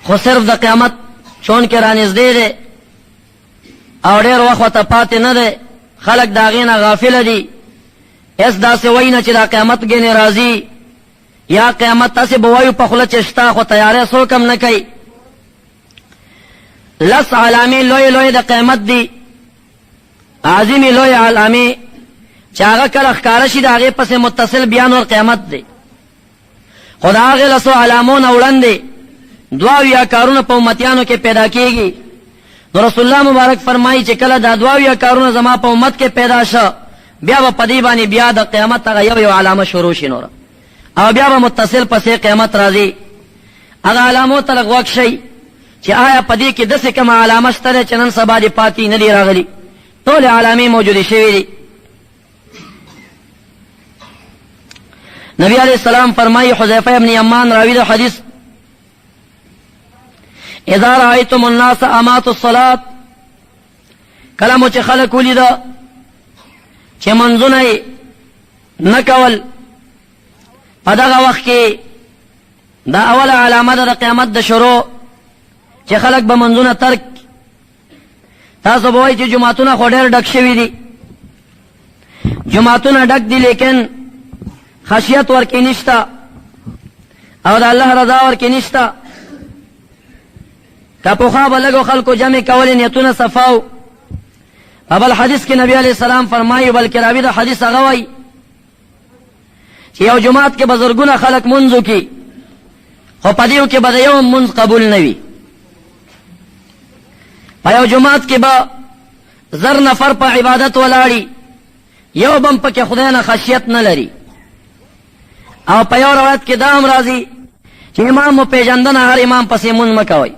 خو صرف د قیامت چون کې رانږدې دی او ډېر وخت ورته پاتې نه دی، خلک د هغې نه غافله دي. هېڅ داسې وایي نه چې دا قیامت ګنې راځي یا قیامت، هسې به وایو په خوله چې شته، خو تیاری څوک هم نه کوي. لس علامې لوی لوی د قیامت دي، عظیمې لوی علامې چې هغه کله ښکاره شي د هغې پسې متصل بیا نور قیامت دی. خو د هغې لسو علامو نه وړاندې 72 کارونه په امتیانو کې پیدا کیږي. نو رسول الله مبارک فرمایي چې کله دا 72 کارونه زما په امت کې پیدا شه، بیا به په دې باندې بیا د قیامت هغه یو یو علامه شروع شي نوره، او بیا به متصل پسې قیامت راځي. هغه علامو ته لږ غوږ شئ چې آیا په دې کې داسې کومه علامه شته دی چې نن سبا دې پاتې نه دي راغلي؟ ټولې علامې موجودې شوې دي. نبی علیہ السلام فرمایي، حذیفه ابن یمان راوی د حدیث، اذا رأيتم الناس امات الصلاة، کله مو چې خلک ولیده چې منځونه یې نه کول، په دغه وخت کې دا اوله علامه ده د قیامت د شروع چې خلک به منځونه ترک. تاسو به وایئ چې جوماتونه خو ډېر ډک شوي دي، جوماتونه ډک دي لیکن خشیت ورکې نشته او د الله رضا ورکې نشته. که پخوا به لږو خلکو جمع کولې، نیتونه صفا وو. په بل حدیث کې نبی علیه السلام فرمایي، بلکې راوي د حدیث هغه وایي چې یو جومات کې به زرګونه خلک مونځ وکړي، خو په دیو کې به د یو مونځ قبول نه وي. په یو جومات کې به 1000 نفر په عبادت ولاړي، یو بم پکې خدای نه خشیت نه لري. او په یو روایت کې دا هم راځي چې امام مو پېژندنه، هر امام پسې مونځ مه کوئ.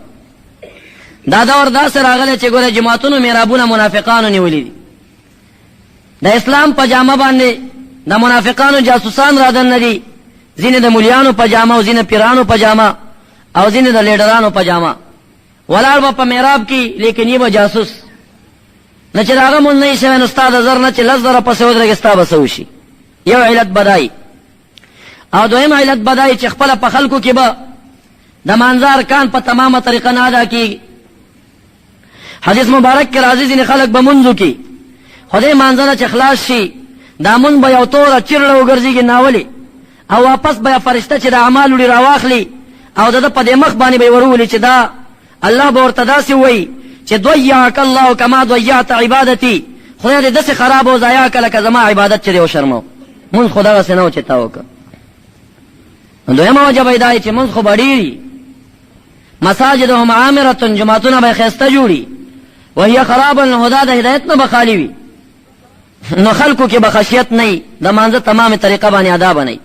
دا دور داسې راغلی چې ګوره جوماتونو محرابونه منافقانو نیولي دي، د اسلام په جامه باندې د منافقانو جاسوسان را دننه دي، ځینې د ملیانو په جامه او ځینې پیرانو په جامه او ځینې د لیډرانو په جامه ولاړ به په محراب کې، لیکن یې به جاسوس نه چې د هغه مونځ نه یې شوی، نو ستا د 1000 نه چې 10,000 پسې ودرېږي ستا به څه وشي؟ یو علت به دی. او دویم علت به دی چې خپله په خلکو کې به د مانځه ارکان په تمامه طریقه نه ادا کېږي. حدیث مبارک کې راځي ځینې خلک به مونځ وکړي، خو دې مانځه نه چې خلاص شي دا مونځ به یو توره چیرړه وګرځېږي ناولې، او واپس به فرشته چې د اعمال وړي راواخلي او د ده په دې مخ باندې به یې ورولي چې دا الله به ورته داسې ووایي چې ضیعک الله کما ضیعت عبادتي، خدای دې داسې خراب او ضایع کړه لکه زما عبادت چې دې وشرمو، مونځ خو دغسې نه و چې تا وکړ. دویمه وجه به یې دا چې مونځ خو به ډېر، مساجدهم عامرة، جوماتونه به یې ښایسته جوړي، وهي خراب، هدا د هدایت نه به خالي وي، نو خلکو کې به خشیت نه وي، د مانځه تمامې طریقه باندې ادا به نه وي.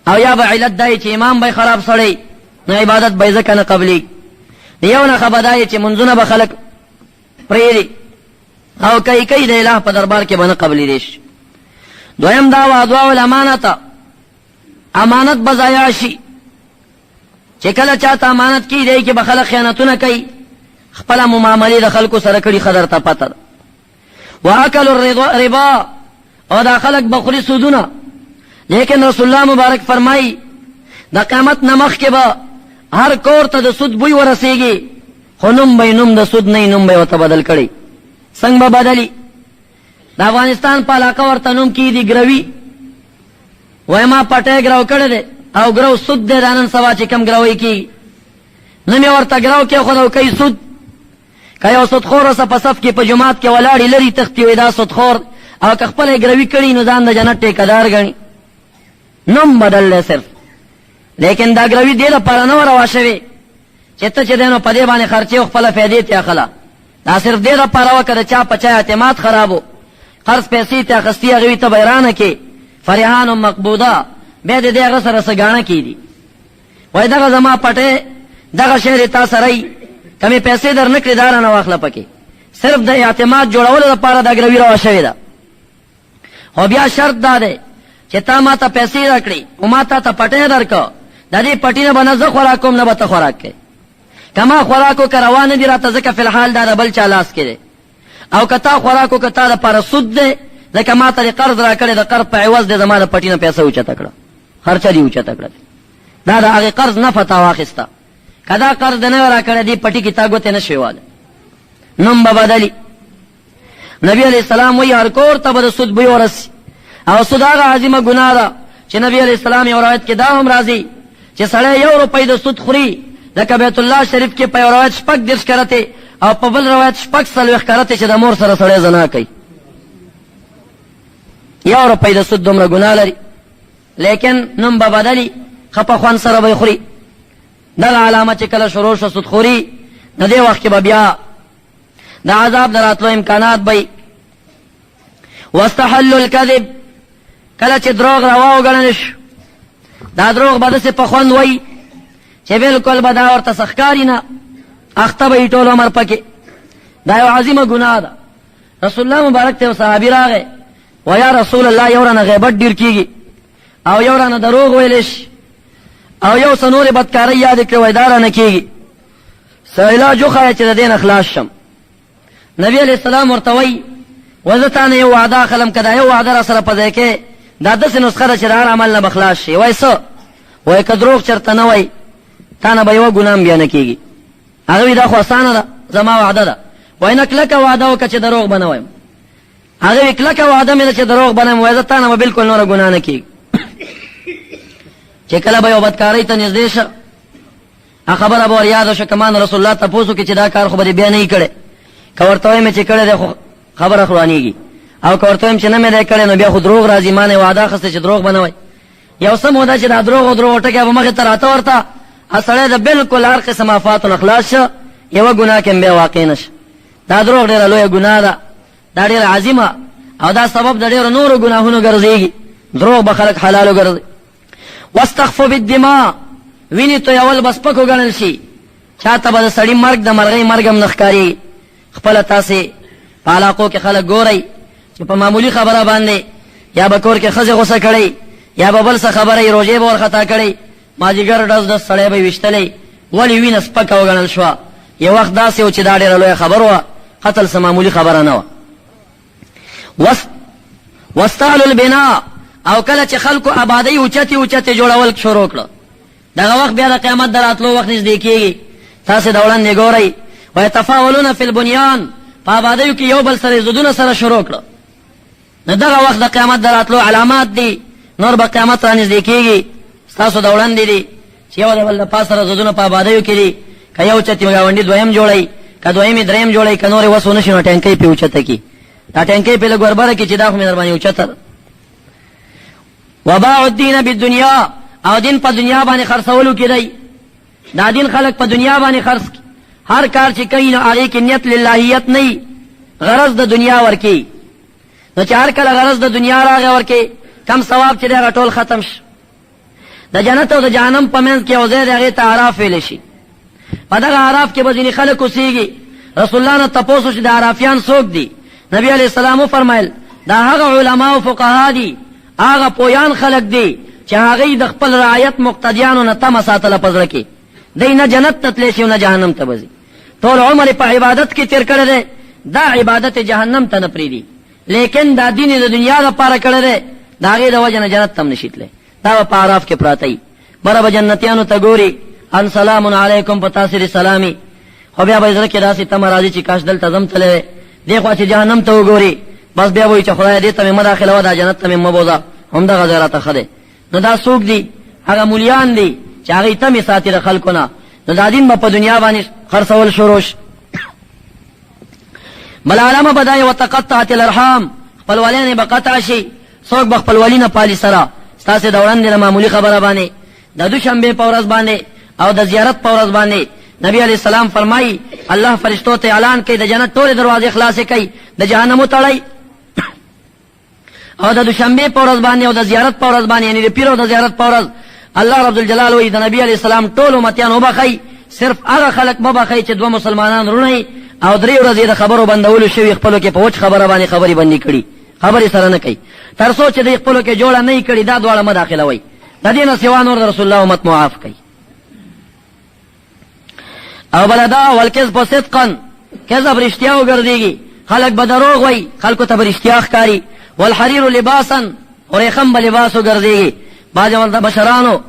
او یا به علت دا چې امام به خراب سړی، نو عبادت به یې ځکه نه قبلېږي. یو نښه به دا چې مونځونه به خلک پرېږدي او کوي کوي د اله په دربار کې به نه قبلېدی شي. دویم دا وه ادواء الامانته، امانت به ضایع شي، چې کله چاته امانت کی دی کې به خلک خیانتونه کوي، خپله معاملې د خلکو سره کړي، ښه درته پته ده. واکلوا الربا، او دا خلک به خوري سودونه. لیکن رسول الله مبارک فرمایي د قیامت نه مخکې به هر کور ته د سود بوی ورسیږي، خو نوم به یې نوم د سود نه، نوم به یې ورته بدل کړي. څنګه به بدلي؟ د افغانستان په علاقه ورته نوم کیدي ګروي، وایي ما پټی ګرو کړی دی او ګرو سود دی، دا نن سبا چې کوم ګروی کېږي نوم یې ورته ګرو کېښود او کوي سود. که یو سودخور اوسه په صف کې په جومات کې ولاړ لري تښتي، وایي دا سودخور، او که خپله یې ګروي کړي نو ځان د جنت ټیکهدار ګڼي. نوم بدل دی صرف، لیکن دا ګروي دې لپاره نه وه روا شوې چې ته چې دی نو په دې باندې خرچې او خپله فایدې ترې اخله، دا صرف دې لپاره وه که د چا په چا اعتماد خراب و، قرض پیسې ترې اخیستې، هغوی ته به یې رانه کړې، فرهان مقبوضه، بیا دې هغه سره څه ګاڼه کېدي، وایي دغه زما پټی دغه شی دې تا سره وي، که مې پیسې در نه کړې دا رانه واخله پکې. صرف د اعتماد جوړولو لپاره دا ګروي روا شوې ده. خو بیا شرط دا دی چې تا ما ته پیسې راکړې او ما تا ته پټی درکړ، د دې پټي نه به نه زه خوراک کوم نه به ته خوراک کوې. که ما خوراک وکړ روا نه دي راته، ځکه فی الحال دا د بل چا لاس کې دی، او که تا خوراک وکړ تا دپاره سود دی، ځکه ما ته دې قرض راکړی، د قرض په عوض دې زما د پټي نه پیسه اوچته کړه، خرچه دې اوچته کړه، دا د هغې قرض نفع تا واخیسته. که دا قرض د نه راکړی دې پټي کې تا ګوتې نه شوې واله، نوم به بدلي. نبی علیه السلام وایي هر کور ته به د سود بوی ورسي، او سود هغه عظیمه ګناه ده چې نبی علیه السلام یو روایت کې دا هم راځي چې سړی یو روپۍ د سود خوري، لکه بیت الله شریف کې په یو روایت 36 کرتې او په بل روایت 46 کرتې چې د مور سره سړی زنا کوي. یو روپۍ د سود دومره ګناه لري، لیکن نوم به بدلي، ښه په خوند سره به یې خوري. دغه علامه چې کله شروع شوه سودخوري، نو دې وخت کې به بیا د عذاب د راتلو امکانات به وي. واستحلوا الكذب، کله چې دروغ روا وګڼل شو، دا دروغ به داسې په خوند وایي چې بالکل به دا ورته څه ښکاري نه، اخته به یې ټول عمر پکې. دا یو عظیمه ګناه ده. رسول الله مبارک ته یو صحابي راغی، ویا رسول الله یو رانه غیبت ډېر کېږي او یو رانه دروغ ویلی شي او یو څه نورې بدکارۍ یادې کړې، وایي دا رانه کېږي، څه علاج وښایه چې د دې نه خلاص شم. نبی علیه السلام ورته وایي وزه تا نه یو وعده اخلم، که دا یو وعده را سره په ځای کې، دا داسې نسخه ده چې د هر عمل نه به خلاص شي. وایي څه؟ وایي که دروغ چېرته نه وایي تا نه به یوه ګناه هم بیا نه کېږي. هغه وایي دا خو اسانه ده، زما وعده ده. وایي نه، کلکه وعده وکړه چې دروغ به نه وایم. هغه وایي کلکه وعده مې ده چې دروغ به نه وایم. وایي زه تا نه به بلکل نوره ګناه نه کېږي. چې کله به یو بدکارۍ ته نږدې شه، خبره به ور یاده شوه، که ما نه رسول الله تپوس وکړي چې دا کار خو به دې بیا نه وي کړی، که ورته وایم چې کړی دی خو خبره خرانېږي، او که ورته وایم چې نه مې دی کړی نو بیا خو دروغ راځي، ما نه یې وعده اخیستې چې دروغ به نه وایي. یو څه موده چې دا دروغ او دروغ ټکی به مخې ته راته ورته، سړی د بلکل هر قسم آفاتو نه خلاص شه، یوه ګناه کې هم بیا واقع نه شه. دا دروغ ډېره لویه ګناه ده، دا ډېره عظیمه او دا سبب د ډېرو نورو ګناهونو ګرځېږي. دروغ به خلک حلال وګرځي. واستخفو بالدماء، وینې تویول به سپک وګڼل شي، چاته به د سړي مرګ د مرغۍ مرګ هم نه ښکارېږي. خپله تاسې په علاقو کې خلک ګورئ چې په معمولي خبره باندې یا به کور کې ښځې غوسه کړی، یا به بل څه خبره یې روژې به ورخطا کړی، مازدیګر ډز ډز سړی به یې ویشتلی. ولې وینه سپکه وګڼل شوه؟ یو وخت داسې و چې دا ډېره لویه خبر وه، قتل څه معمولي خبره نه وه. واستعلوا البناء، او کله چې خلکو آبادۍ اوچتې اوچتې جوړول شروع کړه، دغه وخت بیا د قیامت د راتلو وخت نږدې کېږي. تاسې د وړاندې ګورئ، ویتفاولون فی البنیان، په آبادیو کې یو بل سره ضدونه سره شروع کړه. نو دغه وخت د قیامت د راتلو علامات دي، نور به قیامت را نږدې کېږي. ستاسو د وړاندې دي چې یو د بل د پاس سره ضدونه په آبادیو کې دي، که یو چت یو ګاونډي دویم جوړوي، که دویم یې دریم جوړوي، که نور یې وس ونه شي نو ټانکۍ پرې اوچته کړي، دا ټانکۍ پرې لږ وربره کړي چې دا خو مې در باندې اوچته ده. وباع الدین بالدنیا، او دین په دنیا باندې خرڅولو کې دی. دا دین خلک په دنیا باندې خرڅ کړي، هر کار چې کوي نو هغې کې نیت للهیت نه وي، غرض د دنیا ورکوي. نو چې هر کله غرض د دنیا راغی ورکې، کم ثواب چې دی هغه ټول ختم شي. د جنت او د جهنم په منځ کې یو ځای دی، هغې ته اعراف ویلی شي. په دغه اعراف کې به ځینې خلک اوسېږي. رسول الله نه تپوس وشو د اعرافیان څوک دي؟ نبی علیه السلام وفرمایل دا هغه علما او فقها دي، هغه پویان خلک دي چې هغوی د خپل رعایت مقتدیانو نه تمه ساتله په زړه کې، دی نه جنت ته تللی شي او نه جهنم ته به ځي. ټول عمر یې په عبادت کې تېر کړی دی، دا عبادت یې جهنم ته نه پرېږدي، لیکن دا دین یې د دنیا لپاره کړی دی، د هغې د وجې نه جنت ته هم نشي تللی. دا به په اعراف کې پراته وي، بره به جنتیانو ته ګوري، ان سلام علیکم، په تاسې دې سلامي. خو بیا به یې زړه کې داسې تمه راځي چې کاش دلته زم تللی وای. دې خوا چې جهنم ته وګوري، بس بیا وایي چې خدایه دې ته مې مه داخلوه، دا جنت ته مې مه بوځه، همدغه ځای راته ښه دی. نو دا څوک دي؟ هغه مولیان دي چې هغوی تمې ساتي د خلکو نه. نو دا دین به په دنیا باندې خرڅول شروع شي. بل علامه به دا یې وتقطعت الارحام، خپلوالۍ به قطع شي، څوک به خپلولي نه پالي سره. ستاسې د وړاندې د معمولي خبره باندې د دوشنبې په ورځ باندې او د زیارت په ورځ باندې نبی علیه السلام فرمایي الله فرشتو ته اعلان کوي د جنت ټولې دروازې خلاصې کوي، د جهنم وتړئ. او د دوشنبې په ورځ باندې او د زیارت په ورځ باندې، یعنې د پیر او د زیارت په ورځ الله رب الجلال وایي د نبی علیه السلام ټول امتیان وبخښئ، صرف هغه خلک مه بخښئ چې دوه مسلمانان وروڼه یې او درې ورځې د خبرو بندولو شوي، خپلو کې په وچ خبره باندې خبرې بندې کړي، خبرې سره نه کوي، تر څو چې دوی خپلو کې جوړه نه کړي دا دواړه مه داخلوئ. د دې نه سوا نور د رسول الله امت معاف کوي. او بله دا والکذب صدقا، کذب رښتیا وګرځېږي، خلک به دروغ وایي، خلکو ته به رښتیا ښکاري. والحریر لباسا، ورېښم به لباس وګرځېږي. بعضې ورته مشرانو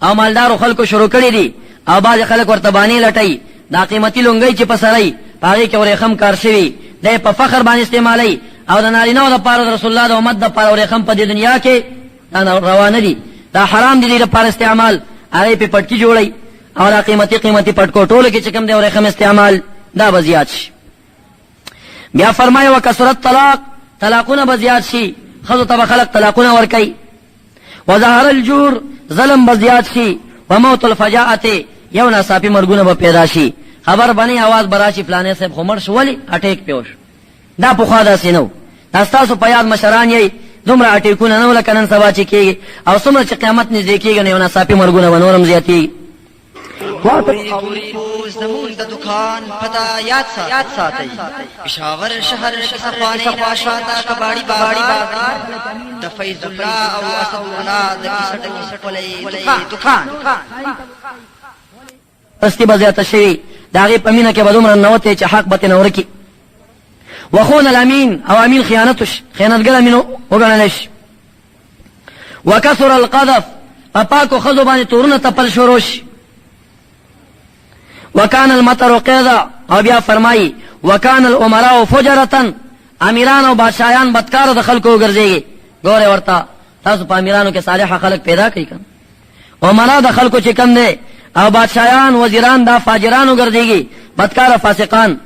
او مالدارو خلکو شروع کړي دي، او بعضې خلک ورته بانې لټوي. دا قیمتي لونګۍ چې په سره وي، په هغې کې ورېښم کار شوي، دی په فخر باندې استعمالوي. او د نارینهو دپاره، د رسول الله د امت دپاره ورېښم په دې دنیا کې دا روا نه دي، دا حرام دي دې لپاره استعمال. هغې پې پټکي جوړوي او دا قیمتي قیمتي پټکو ټولو کې چې کوم دی ورېښم استعمال، دا به زیات شي. بیا فرمایي وکثرت طلاق، طلاقونه به زیات شي، ښځو ته به خلک طلاقونه ورکوي. وظهر الجور، ظلم به زیات شي. وموت الفجاعت، یو ناڅاپي مرګونه به پیدا شي، خبر به نه، اواز به راشي فلانی صاحب خو مړ شو، ولې اټیک پې وشو. دا پخوا داسې نه و، دا ستاسو په یاد مشران یئ، دومره اټیکونه نه و لکه نن سبا چې کېږي. او څومره چې قیامت نږدې کېږي نو یو ناڅاپي مرګونه به نور هم زیاتېږي. اورېدونکو زمونږ د دکان پته یاد ساتئ، پېښور شهر قصه خوانۍ نه شاته کباړي بازار، د فیض الله او اسد الله د کیسټو ښکلی دکان. پستي به زیاته شوي، د هغې په مینه کې به دومره ننوتی چې حق به ترې نه ورکي. وخون الامین، او امین خیانت وشي، خیانتګر امین وګڼلی شي. وکثر القذف، په پاکو ښځو باندې تورونه تپل شروع شي. وکان المطر قیدا، او بیا فرمایي وکان الامراء فجرة، امیران او بادشاهان بدکاره د خلکو وګرځېږي. ګورئ ورته، تاسو په امیرانو کې صالح خلک پیدا کوي که امرا د خلکو چې کم دی او بادشاهان وزیران دا فاجران وګرځېږي، بدکاره فاسقان.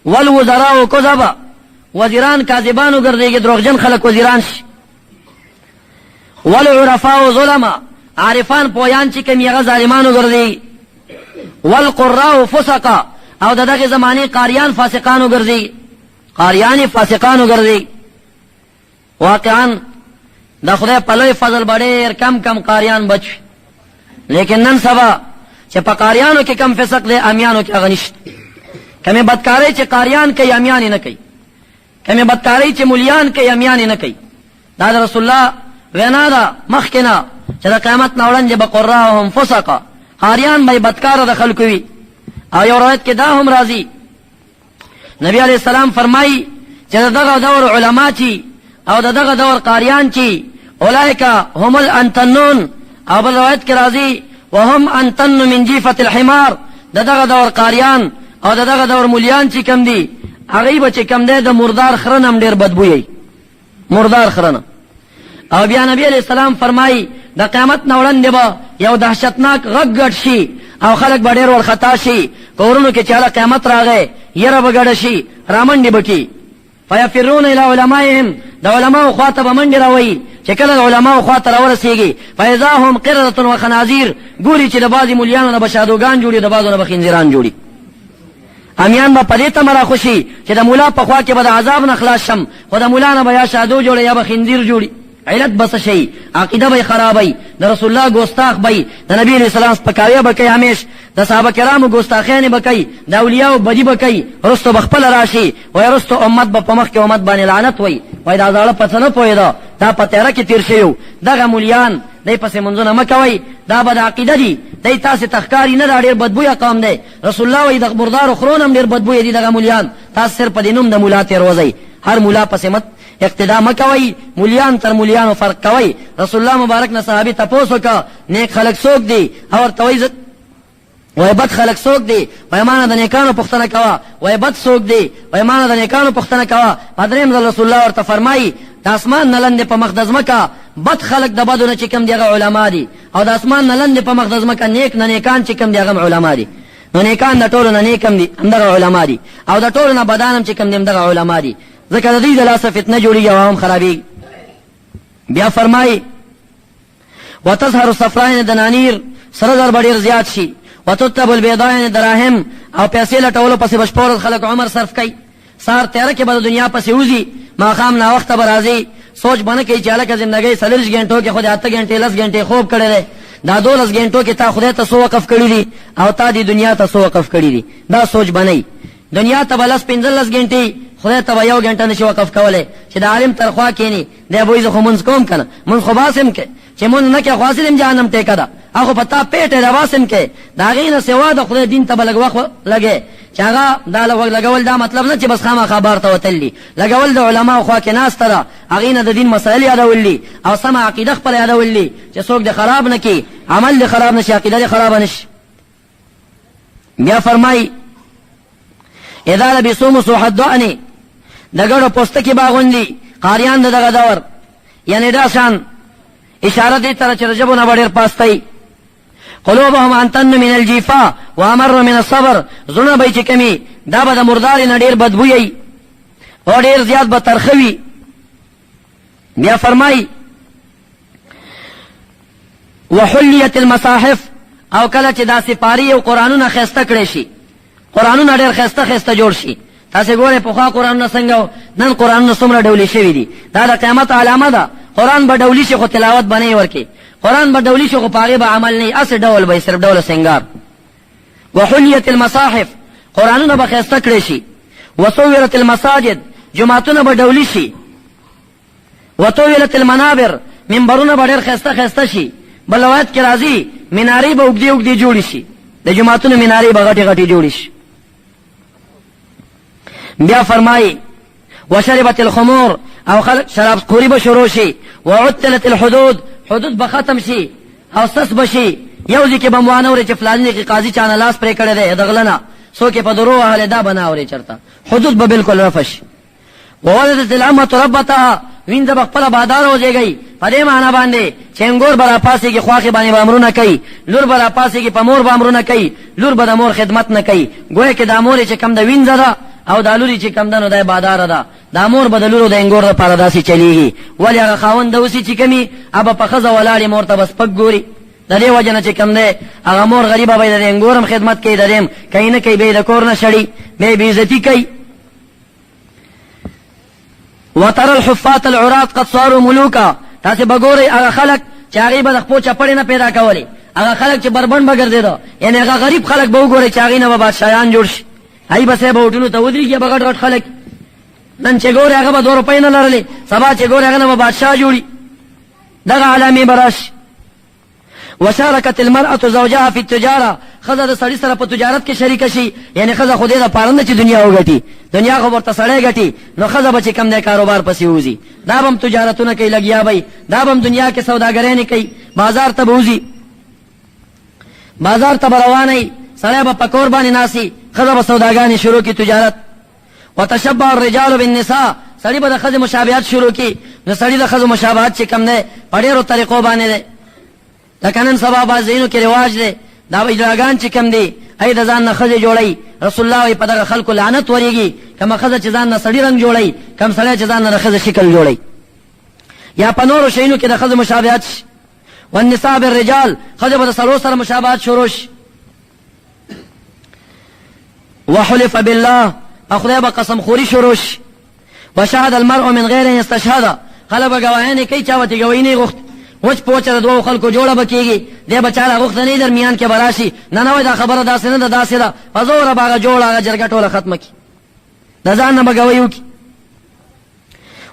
والوزراء کذبا، وزیران کاذبان وګرځېږي، دروغجن خلک وزیران شي. والعرفاء ظلما، عارفان پویان چې کوم هغه ظالمان وګرځي. والقراء فسقا، او د دغه زمانې قاریان فاسقان وګرځي، قاریان فاسقان وګرځي. واقعا د خدای په لوی فضل به ډېر کم کم قاریان بچ وي، لیکن نن سبا چې په قاریانو کې کم فسق دی، امیانو کې هغه نشته. کمې بدکارۍ چې قاریان کوي امیان یې نه کوي، کمې بدکارۍ چې ملیان کوي امیان یې نه کوي. دا د رسول الله وینا ده مخکې نه چې د قیامت نه وړاندې به قراهم فسقا، قاریان به یې بدکاره د خلکو وي. او یو روایت کې دا هم راځي، نبی علیه السلام فرمایي چې د دغه دور علما چې او د دغه دور قاریان چې اولئک هم الانتنون، او بل روایت کې راځي وهم انتن من جیفة الحمار، د دغه دور قاریان او د دغه دور ملیان چې کم دي هغوی به چې کم دی د مردار خره نه هم ډېر بدبوی، مردار خره نه. او بیا نبی علیه السلام فرمایي د قیامت نه وړاندې به یو دهشتناک غږ ګډ شي او خلک به ډېر ورخطا شي، کورونو کې چې هله قیامت راغی یره به ګډه شي، رامنډې به کړي. فیفرون الی علمائهم، د علماو خوا ته به منډې راوهي، چې کله د علماو خوا ته راورسېږي فاذا هم قردة وخنازیر، ګوري چې د بعضې مولیانو نه به شادوګان جوړي، د بعضو نه به خنزیران جوړي. امیان به په دې تمه راخوشي چې د مولا په خوا کې به د عذاب نه خلاص شم، خو د مولا نه به یا شادو جوړي یا به خنزیر جوړي. علت به څه شي؟ عقیده به یې خرابوي، د رسول الله ګوستاخ به وي، د نبي علیه السلام سپکاوی به کوي، همیش د صحابه کرامو ګوستاخیانې به کوي، د اولیاو بدي به کوي، وروسته به خپله راشي وایي وروسته امت به په مخ کې امت باندې لعنت وایي، وایي دا زاړه په څه نه پوهېده، دا په تیاره کې تېر شوي وو. دغه مولیان دی پسې منځونه مه کوئ، دا بد عقیده دي، دی تاسې ته ښکاري نه، دا ډېر بدبویه قوم دی. رسول الله وایي د مردارو خرو نه هم ډېر بدبویه دي دغه مولیان، تاسو صرف په دې نوم د مولا تېروځئ، هر مولا پسې مه اقتدا مه کوئ، مولیان تر مولیانو فرق کوئ. رسول الله مبارک نه صحابي تپوس وکړ نیک خلک څوک دي؟ او ورته وایي وای بد خلک څوک دي؟ وای مانه د نیکانو پوښتنه کوه. وای بد څوک دي؟ وای مانه د نیکانو پوښتنه کوه. په دریم ځل رسول الله ورته فرمایي د اسمان نه لندې په مخ د ځمکه بد خلک د بدو نه چې کوم دي هغه علما دي، او د اسمان نه لندې په مخ د ځمکه نیک نه نیکان چې کوم دي هغه هم علما دي. نو نیکان د ټولو نه نیک هم دي همدغه علما دي، او د ټولو نه بدان هم چې کوم دي همدغه علما دي، ځکه د دوی د لاسه فتنه جوړیږي او هم خرابیږي. بیا فرمایي وتظهر الصفراء یعنې دنانیر سره زر به ډېر زیات شي، وتطلب البیضاء یعنې دراهم او پیسې لټولو پسې به شپه ورځ خلک عمر صرف کوي، سهار تیاره کې به د دنیا پسې وځي، ماښام ناوخته به راځي، سوچ به نه کوي چې هلکه زندګۍ څلوېښت ګنټو کې خو دې اته ګنټې لس ګنټې خوب کړی دی، دا دولس ګنټو کې تا خدای ته څو وقف کړي دي او تا دې دنیا ته څو وقف کړي دي، دا سوچ به نه وي. دنیا ته به لس پنځلس ګنټې، خدای ته به یو ګنټه نشي وقف کولی چې د عالم تر خوا کښېني، دی به وایي زه خو مونځ کوم که نه، مونځ خو باسم که چې مونځ نه کوې خو هسې دې جهنم ټیکه ده، هغه په تا پیټی ده باسم کې، د هغې نه سوا د خدای دین ته به لږ وخت لګې چې هغه دا لګول دا مطلب نه چې بس خامخا بار ته وتل دي، لګول د علماو خوا کې ناسته ده، هغې نه د دین مسایل یادول دي او سمه عقیده خپله یادول دي چې څوک دې خراب نه کړي، عمل دې خراب نه شي، عقیده دې خرابه نه شي. بیا فرمایي اذا لبسو مسوح الدعن، د ګړو پوستکي به اغوندي قاریان د دغه دور، یعنې دا شان اشاره دې ته چې د ژبو نه به ډېر پاسته وي. قلوبهم انتن من الجیفا وامر من الصبر، زړونه به یې چې کمي دا به د مردارې نه ډېر بدبویه وي او ډېر زیات به ترخه وي. بیا فرمایي وحلیت المصاحف، او کله چې دا سپاري او قرآنونه ښایسته کړی شي، قرآنونه ډېر ښایسته ښایسته جوړ شي. تاسې ګورئ پخوا قرآنونه څنګه وو، نن قرآنونه څومره ډولي شوي دي. دا د قیامت علامه ده. قرآن به ډولي شي خو تلاوت به نه ورکې، قرآن به ډولي شي خو په هغې به عمل نه وي، هسې ډول به یې صرف ډول سنګار. وحلیت المصاحف، قرآنونه به ښایسته کړی شي. وصورت المساجد، جوماتونه به ډولي شي. وطویلت المنابر، منبرونه به ډېر ښایسته ښایسته شي. بل روایت کې راځي منارې به اوږدې اوږدې جوړې شي، د جوماتونو منارې به غټې غټې جوړې شي. بیا فرمایي وشربت الخمور، او خلک شراب خوری به شروع شي. وعطلت الحدود، حدود به ختم شي او سس به شي. یو ځای کې به مو وانه اورې چې فلاني کې قاضي چا نه لاس پرې کړی دی د غله نه، څوک یې په درو وهلی، دا به نه اورې چېرته. حدود به بلکل رفع شي. وولدت الامة ربتها، وینځه به خپله باداره وزېږوي. په دې معنا باندې چې انګور به راپاڅېږي، خواښې باندې به امرونه کوي، لور به راپاڅېږي، په مور به امرونه کوي، لور به د مور خدمت نه کوي. ګویا کې دا مور یې چې کوم ده وینځه ده او دا لور یې چې کوم ده نو دی باداره ده. دا مور به د لور او د انګور لپاره داسې چلېږي. ولې هغه خاوند د وسي چې کومي هغه په ښځه ولاړې مور ته به سپک ګوري. د دې وجه نه چې کوم دی هغه مور غریبه به یې د انګور هم خدمت کوي، د دې هم کوي نه کوي، به یې د کور نه شړي، به یې بېعزتي کوي. وتر الحفاة العراة قد صاروا ملوکا، تاسې به ګورئ هغه خلک چې هغوی به د خپو چپړې نه پیدا کولې، هغه خلک چې بربنډ به ګرځېده، یعنې هغه غریب خلک به وګورئ چې هغوی نه به بادشاهان جوړ شي. هغوی به صاحب هوټلو ته ودرېږي، به غټ غټ خلک. نن چې ګورئ هغه به دوه روپۍ نه لرلې، سبا چې ګورئ هغه نه به بادشاه جوړي. دغه علامې به راشي. وشارکت المرأة زوجها فی التجارة، ښځه د سړي سره په تجارت کې شریکه شي، یعنې ښځه خو دې دپاره نه چې دنیا وګټي، دنیا خو ورته سړی ګټي، نو ښځه به چې کوم دی کاروبار پسې ووځي، دا به هم تجارتونه کوي لګیا به وي، دا به هم دنیا کې سوداګرۍ کوي، بازار ته به وځي، بازار ته به روانه وي، سړی به په کور باندې ناست وي، ښځه به سوداګانې شروع کړي تجارت. وتشبه الرجال بالنساء، سړي به د ښځې مشابهت شروع کړي. نو سړي د ښځو مشابهت چې کوم دی په ډېرو طریقو باندې دی. لکه نن سبا بعض ځایونو کې رواج دی، دا اجراګان چې کوم دي ای د ځان نه ښځې جوړوي. رسول الله وایي په دغه خلکو لعنت ورېږي کومه ښځه چې ځان نه سړي رنګ جوړوي، کوم سړی چې ځان نه د ښځې شکل جوړوي، یا په نورو شیونو کې د ښځو مشابهت شي. والنساء بالرجال، ښځې به د سړو سره مشابهت شروع شي. وحلف بالله، په خدای به قسم خوري شروع شي. وشهد المرء من غیر ان یستشهد، خلک به ګواهیانې کوي، چا به ترې ګواهي نه غوښت، وچ په وچه د دوو خلکو جوړه به کېږي، دی به چا راغوښته نه درمیان کې به راشي، نه نه وایي دا خبره داسې نه ده داسې ده، په زوره به هغه جوړه هغه جرګه ټوله ختمه کړي، د ځان نه به ګواهي وکړي.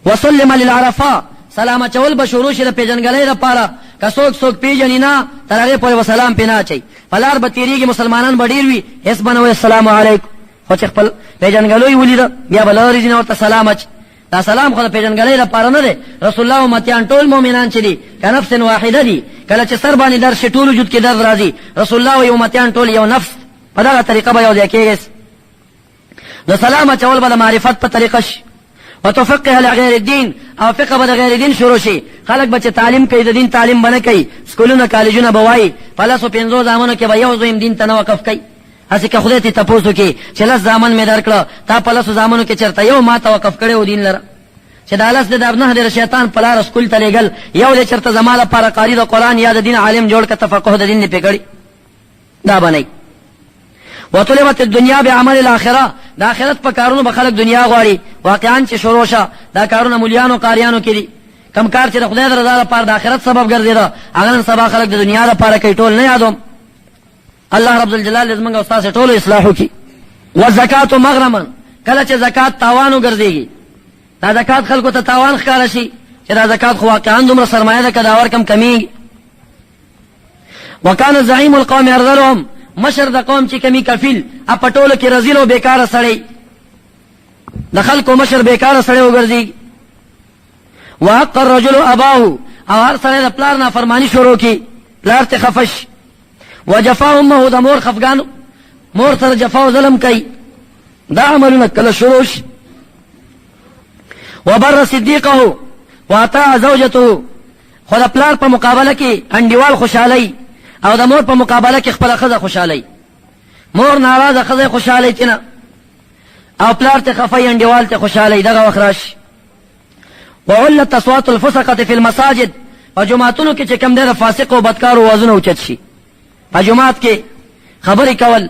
وسلم للعرفاء، سلام اچول به شروع شي د پېژندګلۍ لپاره، که څوک څوک پېژني نه تر هغې پورې به سلام پرې نه اچوي. په لار به تېرېږي، مسلمانان به ډېر وي، هېڅ به نه وایي السلام علیکم، خو چې خپل پېژندګلوی ولیده بیا به لرې ځینې ورته سلام اچوي. دا سلام خو د پېژندګلۍ لپاره نه دی. رسول الله امتیان ټول مؤمنان چې دي که نفس واحده دي، کله چې سر باندې درد شي ټول وجود کې درد راځي. رسول الله وایي امتیان ټول یو نفس، په دغه طریقه به یو ځای کېږي. نو سلام اچول به د معرفت په طریقه شي. وتفقه لغیر الدین، او فقه به د غیر دین شروع شي. خلک به چې تعلیم کوي د دین تعلیم به نه کوي، سکولونه کالجونه به وایي، په لسو پنځو زامنو کې به یو زوی هم دین ته نه وقف کوي. هسې که خدای ترې تپوس وکړي چې لس زامن مې درکړه، تا په لسو زامنو کې چېرته یو ما ته وقف کړی و دین لره؟ چې دا لس دې د نه دې د شیطان په لاره سکول ته لېږل، یو دې چېرته زما لپاره قاري د قرآن یا د دین عالم جوړ که تفقه د دین دې پرې کړي، دا به نه. وطلبت الدنیا بعمل الاخره، د آخرت په کارونو به خلک دنیا غواړي. واقعا چې شروع شه دا کارونه مليانو قاریانو کې دي، کم کار چې د خدای د رضا لپاره د آخرت سبب ګرځېده هغه نن سبا خلک د دنیا لپاره کوي. ټول نه یادوم، الله رب الجلال دې زمونږ او ستاسې ټولو اصلاح وکړي. والزکات مغرما، کله چې زکات تاوان وګرځېږي، دا زکات خلکو ته تاوان ښکاره شي چې دا زکات خو واقعا دومره سرمایه ده که دا ورکم کمیږي. وکانه زعیم القوم ارذلهم، مشر د قوم چې کمی کفیل په ټولو کې رزیل او بیکاره سړی، د خلکو مشر بیکاره سړی وګرځي. وحق الرجل اباه، او هر سړی د پلار نافرمانی شروع کی، پلار ته خفه شي. وجفا امه، د مور خفګان مور سره جفا او ظلم کوي، دا عملونه کله شروع شي. وبر صدیقه واطاع زوجته، خو د پلار په مقابله کې انډیوال خوشحالي او د مور په مقابله کې خپله ښځه خوشحالي. مور ناراضه، ښځه خوشحالي چې نه، او پلار ته خفه، انډیوال ته خوشحالي. دغه وخت راشي. وعلت اصوات الفسقة في المساجد، په جوماتونو کې چې کوم دی د فاسقو او بدکارو وازونه اوچت شي. په جومات کې خبرې کول،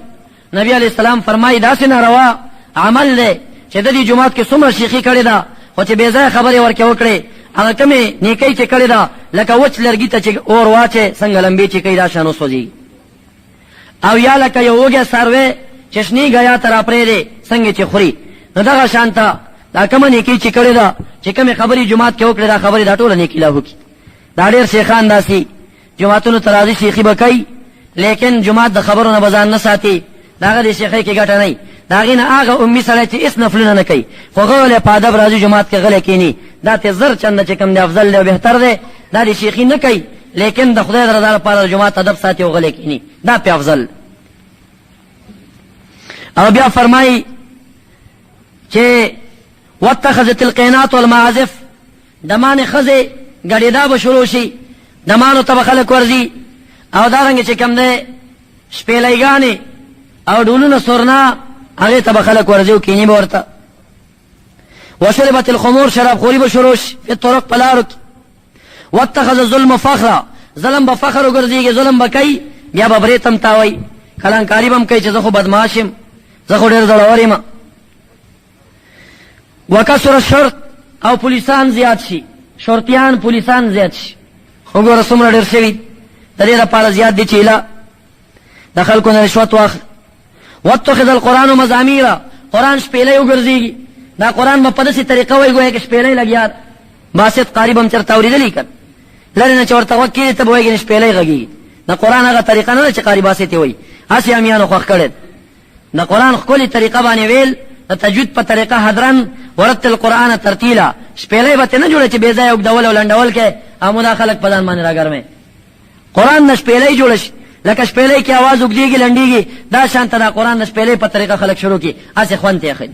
نبی علیه السلام فرمایي داسې ناروا عمل دی چې د دې جومات کې څومره شیخي کړې ده، خو چې بې ځایه خبرې ورکې وکړې، هغه کومې نیکۍ چې کړې ده لکه وچ لرګي ته چې اور واچې څنګه لمبې چې کوي دا شان وسوځېږي، او یا لکه یو وږی څاروی چې شنې ګیا ته راپرېږدې څنګه چې خوري، نو دغه شان ته دا کومه نیکي چې کړې ده، چې کومې خبرې جومات کې وکړې، دا خبرې دا ټوله نیکي لاهو کړي. دا ډېر شیخان داسې جوماتونو ته راځي، شیخي به کوي، لیکن جومات د خبرو نه به ځان نه ساتي، د هغه دې شیخۍ کې ګټه نه وي. د هغې نه هغه امي سړی چې هېڅ نفلونه نه کوي خو غلی په ادب راځي جومات کې غلی کښېني، دا ترې زر چنده چې کوم دی افضل دی او بهتر دی. دا دې شیخي نه کوي لیکن د خدای د رضا لپاره د جومات ادب ساتي او غلی کښېني، دا پرې افضل. او بیا فرمایي چې واتخذت القینات والمعازف، دمانې ښځې ګډېدا به شروع شي، دمانو ته به خلک ورځي، او دارنګه چې کوم دی شپېلۍګانې او ډولونه سورنا هغې ته به خلک ورځي او کیني به ورته. وشربت الخمور، شراب خوري به شروع شي په طرق په لارو کې. واتخذ الظلم فخرا، ظلم به فخر وګرځېږي، ظلم به کوي بیا به برېت هم تاووي، کلانکاري به هم کوي چې زه خو بدمعاش یم، زه خو ډېر زړور یم. وکثر الشرط، او پولیسان زیات شي، شرطیان پولیسان زیات شي. وګوره څومره ډېر شوي، د دې لپاره زیات دي چې ایله د خلکو نه رشوت واخلي. واتخذ القرآن مزامیرا، قرآن شپېلۍ وګرځېږي. دا قرآن به په داسې طریقه وایي ګویا کې شپېلۍ لګیا ده. باسط قاري به هم چېرته اورېدلی که لرې نه چې ورته غوږ کښېږدې ته به وایي ګنې شپېلۍ غږېږي. د قرآن هغه طریقه نه ده چې قاري باسط یې وایي، هسې امیانو خوښ کړی ده. د قرآن ښکلې طریقه باندې ویل، د تجوید په طریقه حدرن ورتل القرآن ترتیلا، شپېلۍ به ترې نه جوړه چې بې ځایه اوږدول او لنډول کوې او مو دا خلک په ځان باندې راګرموي. قرآن نه شپېلۍ جوړه شي، لکه شپېلۍ کې اواز اوږدېږي لنډېږي، دا شان ته دا قرآن د شپېلۍ په طریقه خلک شروع کړي، هسې خوند ترې اخلي.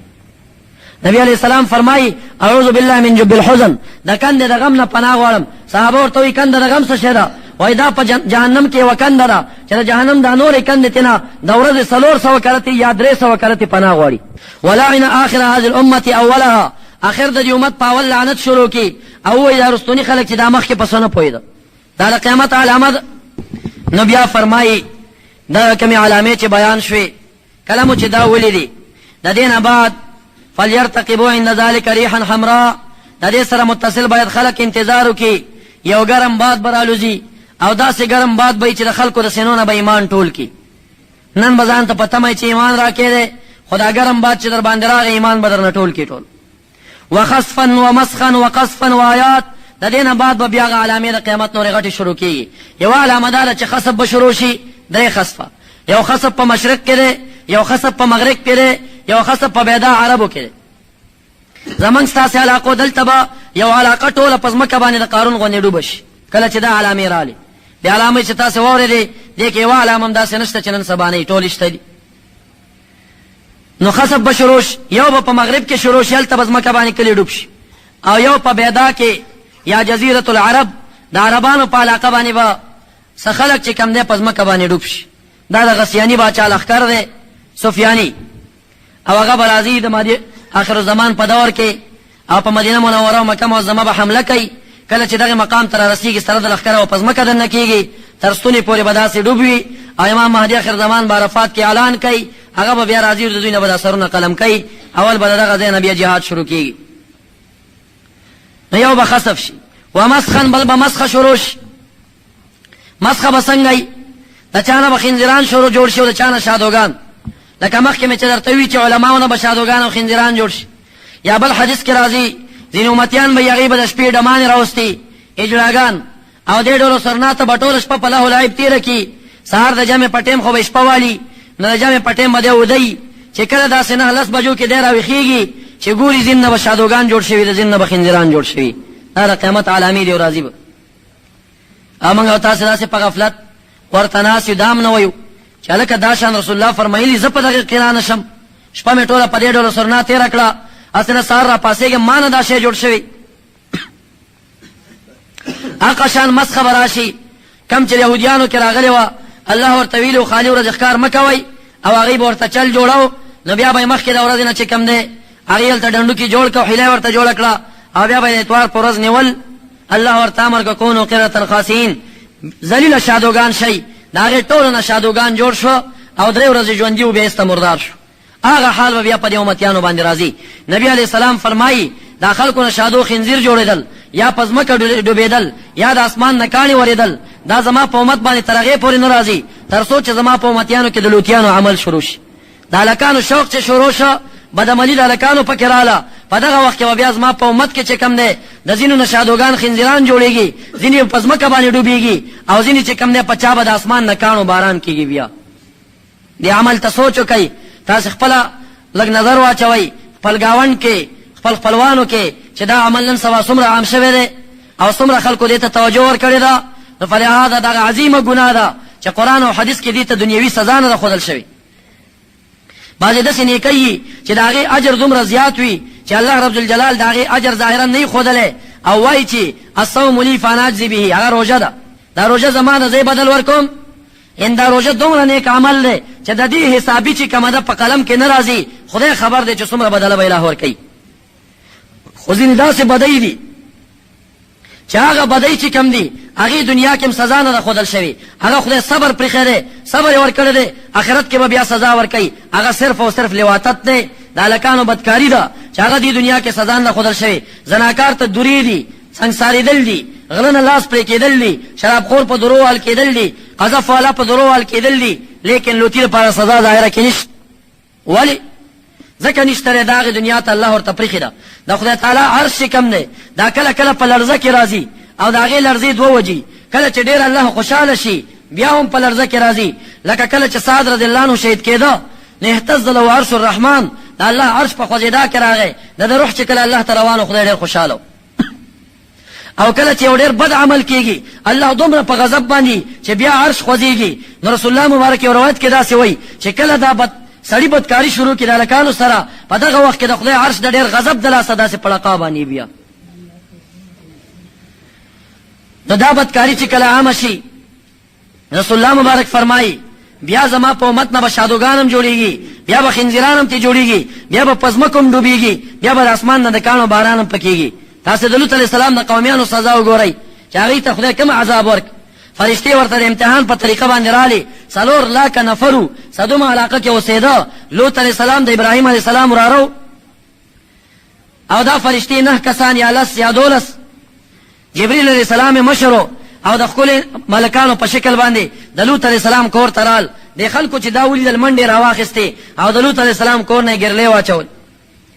نبی علیه السلام فرمایي اعوذ بالله من جب الحزن، د کندې د غم نه پناه غواړم. صحابه ورته وایي کنده د غم څه شی ده؟ وایي دا په جهنم کې یوه کنده ده چې د جهنم دا نورې کندې ترې نه د ورځې 400 کرتې یا 300 کرتې پناه غواړي. ولعن آخر هذه الامة اولها، اخر د دې امت په اول لعنت شروع کړي او ووایي دا رستوني خلک چې دا مخکې په څه نه پوهېده، دا د قیامت علامه ده. نو بیا فرمایي دغه کومې علامې چې بیان شوې، کله مو چې دا ولیدي د دې نه بعد فلیرتقبوا عند ذلک ریحا حمراء، د دې سره متصل باید خلک انتظار وکړي، یو ګرم باد به رالوځي او داسې ګرم باد به وي چې د خلکو د سینو نه به ایمان ټول کړي. نن به ځان ته په تمه چې ایمان راکې دی، خو دا ګرم باد چې در باندې راغی ایمان به درنه ټول کړي ټول. وخسفا ومسخا وقصفا وآیات، د دې نه بعد به بیا هغه علامې د قیامت نورې غټې شروع کېږي. یوه علامه دا ده چې خسف به شروع شي، درې خسفه، یو خسف په مشرق کې دی، یو خسف په مغرب کې دی، یو خسف په بیدا عربو کې دی. زمونږ ستاسې علاقو دلته به یو علاقه ټوله په ځمکه باندې د قارون غوندې ډوبه شي کله چې دا علامې رالې. دې علامې چې تاسې واورېدې دې کې یوه علامه هم داسې نشته چې نن سبا نه وي، ټولې شته دي. نو خسف به شروع شي، یو به په مغرب کې شروع شي، هلته به ځمکه باندې کلي ډوب شي، او یو په بیدا کې یا جزیرة العرب د عربانو په علاقه باندې به څه خلک چې کوم دی په ځمکه باندې ډوب شي. دا د غسیاني باچا لښکر دی، سفیاني، او هغه به راځي د مهدي آخر الزمان په دور کې او په مدینه منوره او مکه معظمه به حمله کوي. کله چې دغه مقام ته رارسیږي سره د لښکر او په ځمکه دننه کېږي، تر ستوني پورې به داسې ډوب وي او امام مهدي اخر زمان به عرفات کې اعلان کوي، هغه به بیا راځي او د دوی نه به دا سرونه قلم کوي. اول به د دغه ځای نه بیا جهاد شروع کېږي. نو یو به خسف شي، ومسخا، بل به مسخه شروع شي. مسخه به څنګه وي؟ د چا نه به خنزیران شروع جوړ شي او د چا نه شادوګان، لکه مخکې مې چې درته وویل چې علماو نه به شادوګان او خنزیران جوړ شي. یا بل حدیث کې راځي ځینې امتیان به یې هغوی به د شپې ډمانې راوستي اجړاګان او دې ډولو سرنا ته به ټوله شپه په لهو لعب تېره کړي. سهار د جمع په ټیم خو به یې شپه والي، نو د جمع په ټیم به دی اوده وي، چې کله داسې 9 لس بجو کې دی راویښېږي چې ګوري ځین نه به شادوګان جوړ شوي، د ځین نه به خنزیران جوړ شوي. دا د قیامت علامې دي او راځي به. او موږ او تاسې داسې په غفلت ورته ناست یو، دا هم نه وایو چې چې هلکه دا شان رسول الله فرمایلي، زه په دغې کې رانه شم. شپه مې ټوله په دې ډول سرنا تېره کړه، هسې نه سهار راپاڅېږم ما نه دا شی جوړ شوی. هغه شان مسخه به راشي کوم چې یهودیانو کې راغلې وه، الله ورته ویلي خالي ورځې ښکار مه کوئ، او هغوی به ورته چل جوړو، نو بیا به یې مخکې د ورځې نه چې کوم دی هغوی هلته ډنډوکي جوړ کړه، حیله یې ورته جوړه کړه، او بیا به یې د اتوار په ورځ نیول. الله ورته امر کړ کونو قردة خاسئین، ذلیله شادوګان شئ. د هغې ټولو نه شادوګان جوړ شو او درې ورځې ژوندي وو، بیا ایسته مردار شو. هغه حال به بیا په دې امتیانو باندې راځي. نبی علیه السلام فرمایي دا خلکو نه شادو خنزیر جوړېدل، یا په ځمکه ډوبېدل، یا د اسمان نه کاڼي ورېدل، دا زما په امت باندې تر هغې پورې نه راځي تر څو چې زما په امتیانو کې د لوطیانو عمل شروع شي. د هلکانو شوق چې شروع شو، بدعملي د هلکانو پکې راله، په دغه وخت کې به بیا زما په امت کې چې کوم دی د ځینو نه شادوګان خنزیران جوړېږي، ځینې به په ځمکه باندې ډوبېږي، او ځینې چې کوم دی په چا به د اسمان نه کاڼو باران کېږي. بیا دې عمل ته سوچ وکړئ، تاسې خپله لږ نظر واچوئ خپل ګاونډ کې، خپل خپلوانو کې چې دا عمل نن سبا څومره عام شوی دی او څومره خلکو دې ته توجه ورکړې ده. نو فلهذا دغه عظیمه ګناه ده چې قرآن او حدیث کې دې ته دنیوي سزا نه ده ښودل شوې. بعضې داسې نیکۍ وي چې د هغې اجر دومره زیات وي چې الله رب ذوالجلال د هغې اجر ظاهرا نه وي ښودلی او وایي چې الصوم لي فانا اجزي به، هغه روژه ده، دا روژه زما ده، زه یې بدل ورکوم. ان دا روژه دومره نیک عمل دی چې د دې حسابي چې کومه ده په قلم کې نه راځي، خدای خبر دی چې څومره بدله به الٰه ورکوي. خو ځینې داسې بدۍ دي چې هغه بدۍ چې کوم دي هغې دنیا کې هم سزا نه ده ښودل شوې، هغه خدای صبر پرېښی دی، صبر یې ورکړی دی، آخرت کې به بیا سزا ورکوي. هغه صرف او صرف لواطت دی، د هلکانو بدکاري ده چې هغه دې دنیا کې سزا نه ده ښودل شوې. زناکار ته دورې دي، سنګسارېدل دي، غله نه لاس پرې کېدل دي، شرابخور په درو وهل کېدل دي، قذف والا په درو وهل کېدل دي، لیکن لوطي لپاره سزا ظاهره کې نشته. ولې؟ ځکه نشته دی، دا هغې دنیا ته الله ورته پرېښې ده. د خدای تعالی عرش چې کوم دی دا کله کله په لړزه کې راځي، او د هغې لړزې دوه وجې، کله چې ډېر الله خوشحاله شي بیا هم په لړزه کې راځي، لکه کله چې سعد رضی الله عنه شهید کېده نو اهتز له عرش الرحمن، د الله عرش په خوځېدا کې راغی، د ده روح چې کله الله ته روان و خدای ډېر خوشحاله و. او کله چې یو ډېر بد عمل کېږي الله دومره په غضب باندې چې بیا عرش خوځېږي. نو رسول الله مبارک یو روایت کې داسې وایي چې کله دا بد سړي بدکاري شروع کړي د هلکانو سره، په دغه وخت کې د خدای عرش د ډېر غضب د لاسه داسې پړقا باندې بیا. نو دا بدکاري چې کله عامه شي، رسول الله مبارک فرمایي بیا زما په امت نه به شادوګان هم جوړیږي، بیا به خنزیران هم ترې جوړیږي، بیا به په ځمکو هم ډوبیږي، بیا به د اسمان نه د کاڼو باران هم پکېږي. تاسې د لوط علیه السلام د قومیانو سزا وګورئ چې هغوی ته خدای کوم عذاب ورکړ. فرشتې ورته د امتحان په طریقه باندې رالې، 4 لاکه نفر وو، سدوم علاقه کې اوسېده. لوط علیه السلام د ابراهیم علیه السلام وراره و، او دا فرشتې 9 کسان یا 10 یا 12، جبريل علیه السلام یې مشر و، او د ښکلي ملکانو په شکل باندې د لوط علیه السلام کور ته رال. دې خلکو چې دا ولیدل منډې راواخیستې او د لوط علیه السلام کور نه یې ګرلې واچول،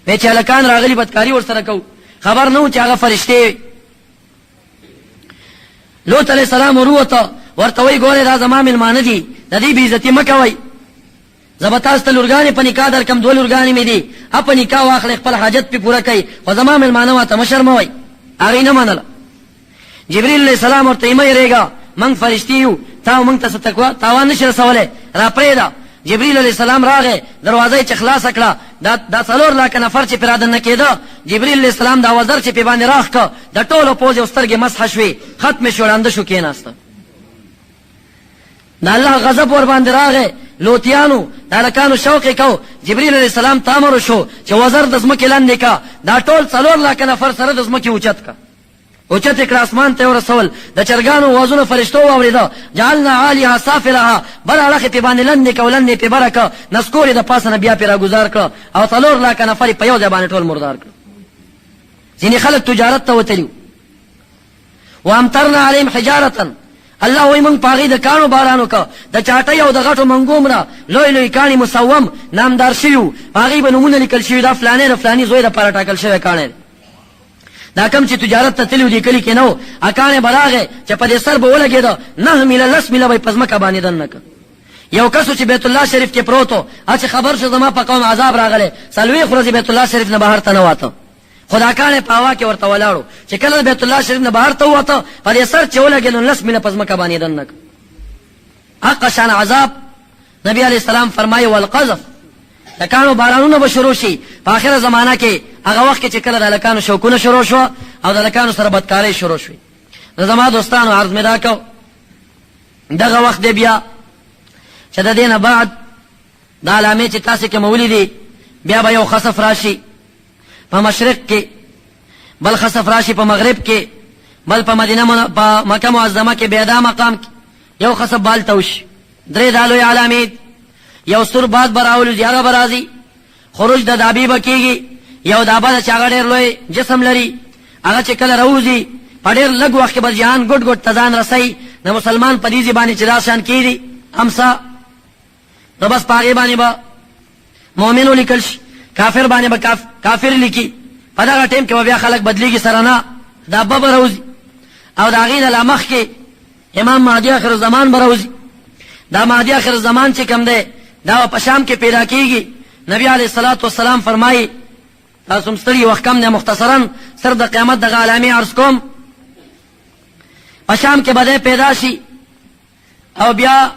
وایي چې هلکان راغلي بدکاري ورسره کوو، خبر نه و چې هغه فرشتې وې. لوط علیه السلام ورووته، ورته وایي ګورئ دا زما مېلمانه دي، د دې بې عزتي مه کوئ، زه به تاسو ته لورګانې په نکاح درکړم، 2 لورګانې مې دي، په نکاح واخلئ، خپل حاجت پرې پوره کړئ، خو زما مېلمانه ماته مه شرموئ. هغوی نه منله. جبریل علیه السلام ورته وایي مه یېرېږه، موږ فرشتې یو، تا او موږ ته څه تاوان نه شي رسولی، راپرېږده. جبریل علیه السلام راغی، دروازه یې چې خلاصه کړه، دا 4 لاکه نفر چې پرې رادننه کېده، جبریل علیه السلام دا وزر چې پرې باندې راښکه، د ټولو پوزې او سترګې مسح شوې، ختمې شوې، ړانده شو، کېناسته. د الله غضب ورباندې راغی، لوطیانو د هلکانو شوق یې کو، جبریل علیه السلام ته امر وشو چې وزر د ځمکې لاندې که، دا ټول 4 لاکه نفر سره د ځمکې اوچت که. اوچت یې کړه، اسمان ته یې ورسول، د چرګانو اوازونه فرشتو واورېده، جعلنا عالیها سافلها، بل اړخ یې پرې باندې لاندې که او لاندې یې پرې بره که، نسکور یې د پاسه نه بیا پرې راګوزار کړه او 4 لاکه نفر یې په یو ځای باندې ټول مردار کړه. ځینې خلک تجارت ته وتلي وو. وامطرنا علیهم حجارة، الله وایي موږ په هغوی د کاڼو باران وکړ، د چاټۍ او د غټو منګو مره لوی لوی کاڼي مسوم نامدار شوي وو، په هغوی به نومونه لیکل شوي، دا فلانی د فلاني زوی دپاره ټاکل شوی کاڼی دی. دا کوم چې تجارت ته تللي وو دې کلي کې نه وو، کاڼی به راغی چې په دې سر به ولګېده، 9 میله 10 میله به یې په ځمکه باندې دننه کړ. یو کس و چې بیت الله شریف کې پروت و، چې خبر شو زما په قوم عذاب راغلی، 40 ورځې بیت الله شریف نه بهر ته نه واته، خو دا کاڼی په هوا کې ورته ولاړ و، چې کله د بیت الله شریف نه بهر ته ووته، په دې سر چې ولګېد نو 10 میله په ځمکه باندې دننه کړ. حق شان عذاب نبی علیه السلام فرمایي والقذف، د کانو بارانونه به شروع شي په آخره زمانه کې، هغه وخت کې چې کله د هلکانو شوقونه شروع شو او د هلکانو سره بدکارۍ شروع شوې. نو زما دوستانو عرض مې دا کو، دغه وخت دی بیا چې د دې نه بعد دا علامې چې تاسې کومه ولیدې، بیا به یو خسف راشي په مشرق کې، بل خسف راشي په مغرب کې، بل په مدینه په مکه معظمه کې، بیا دا مقام کې یو خسف به هلته وشي. درې دا لوی علامې. یو سور باد به راولوځي، هغه به راځي. خروج د دابې به کېږي، یو دابه ده چې هغه ډېر لوی جسم لري، هغه چې کله راوځي په ډېر لږ وخت کې به جهان ګوټ ګوټ ته ځان رسوي. د مسلمان په دې ځای باندې چې دا شان کېږي امسا، نو بس په هغې باندې به مؤمن ولیکل شي، کافر باندې به کافر لیکي. په دغه ټیم کې به بیا خلک بدلیږي سره نه، دا به راوځي. او د هغې نه لا مخکې امام مهدي آخر الزمان به راوځي. دا مهدي آخر الزمان چې کوم دی دا په شام کې پیدا کیږي. نبی علیه الصلاة والسلام فرمایي، تاسو هم ستړي، وخت کم دی، مختصرا صرف د قیامت دغه علامې عرض کوم. په شام کې به دی پیدا شي او بیا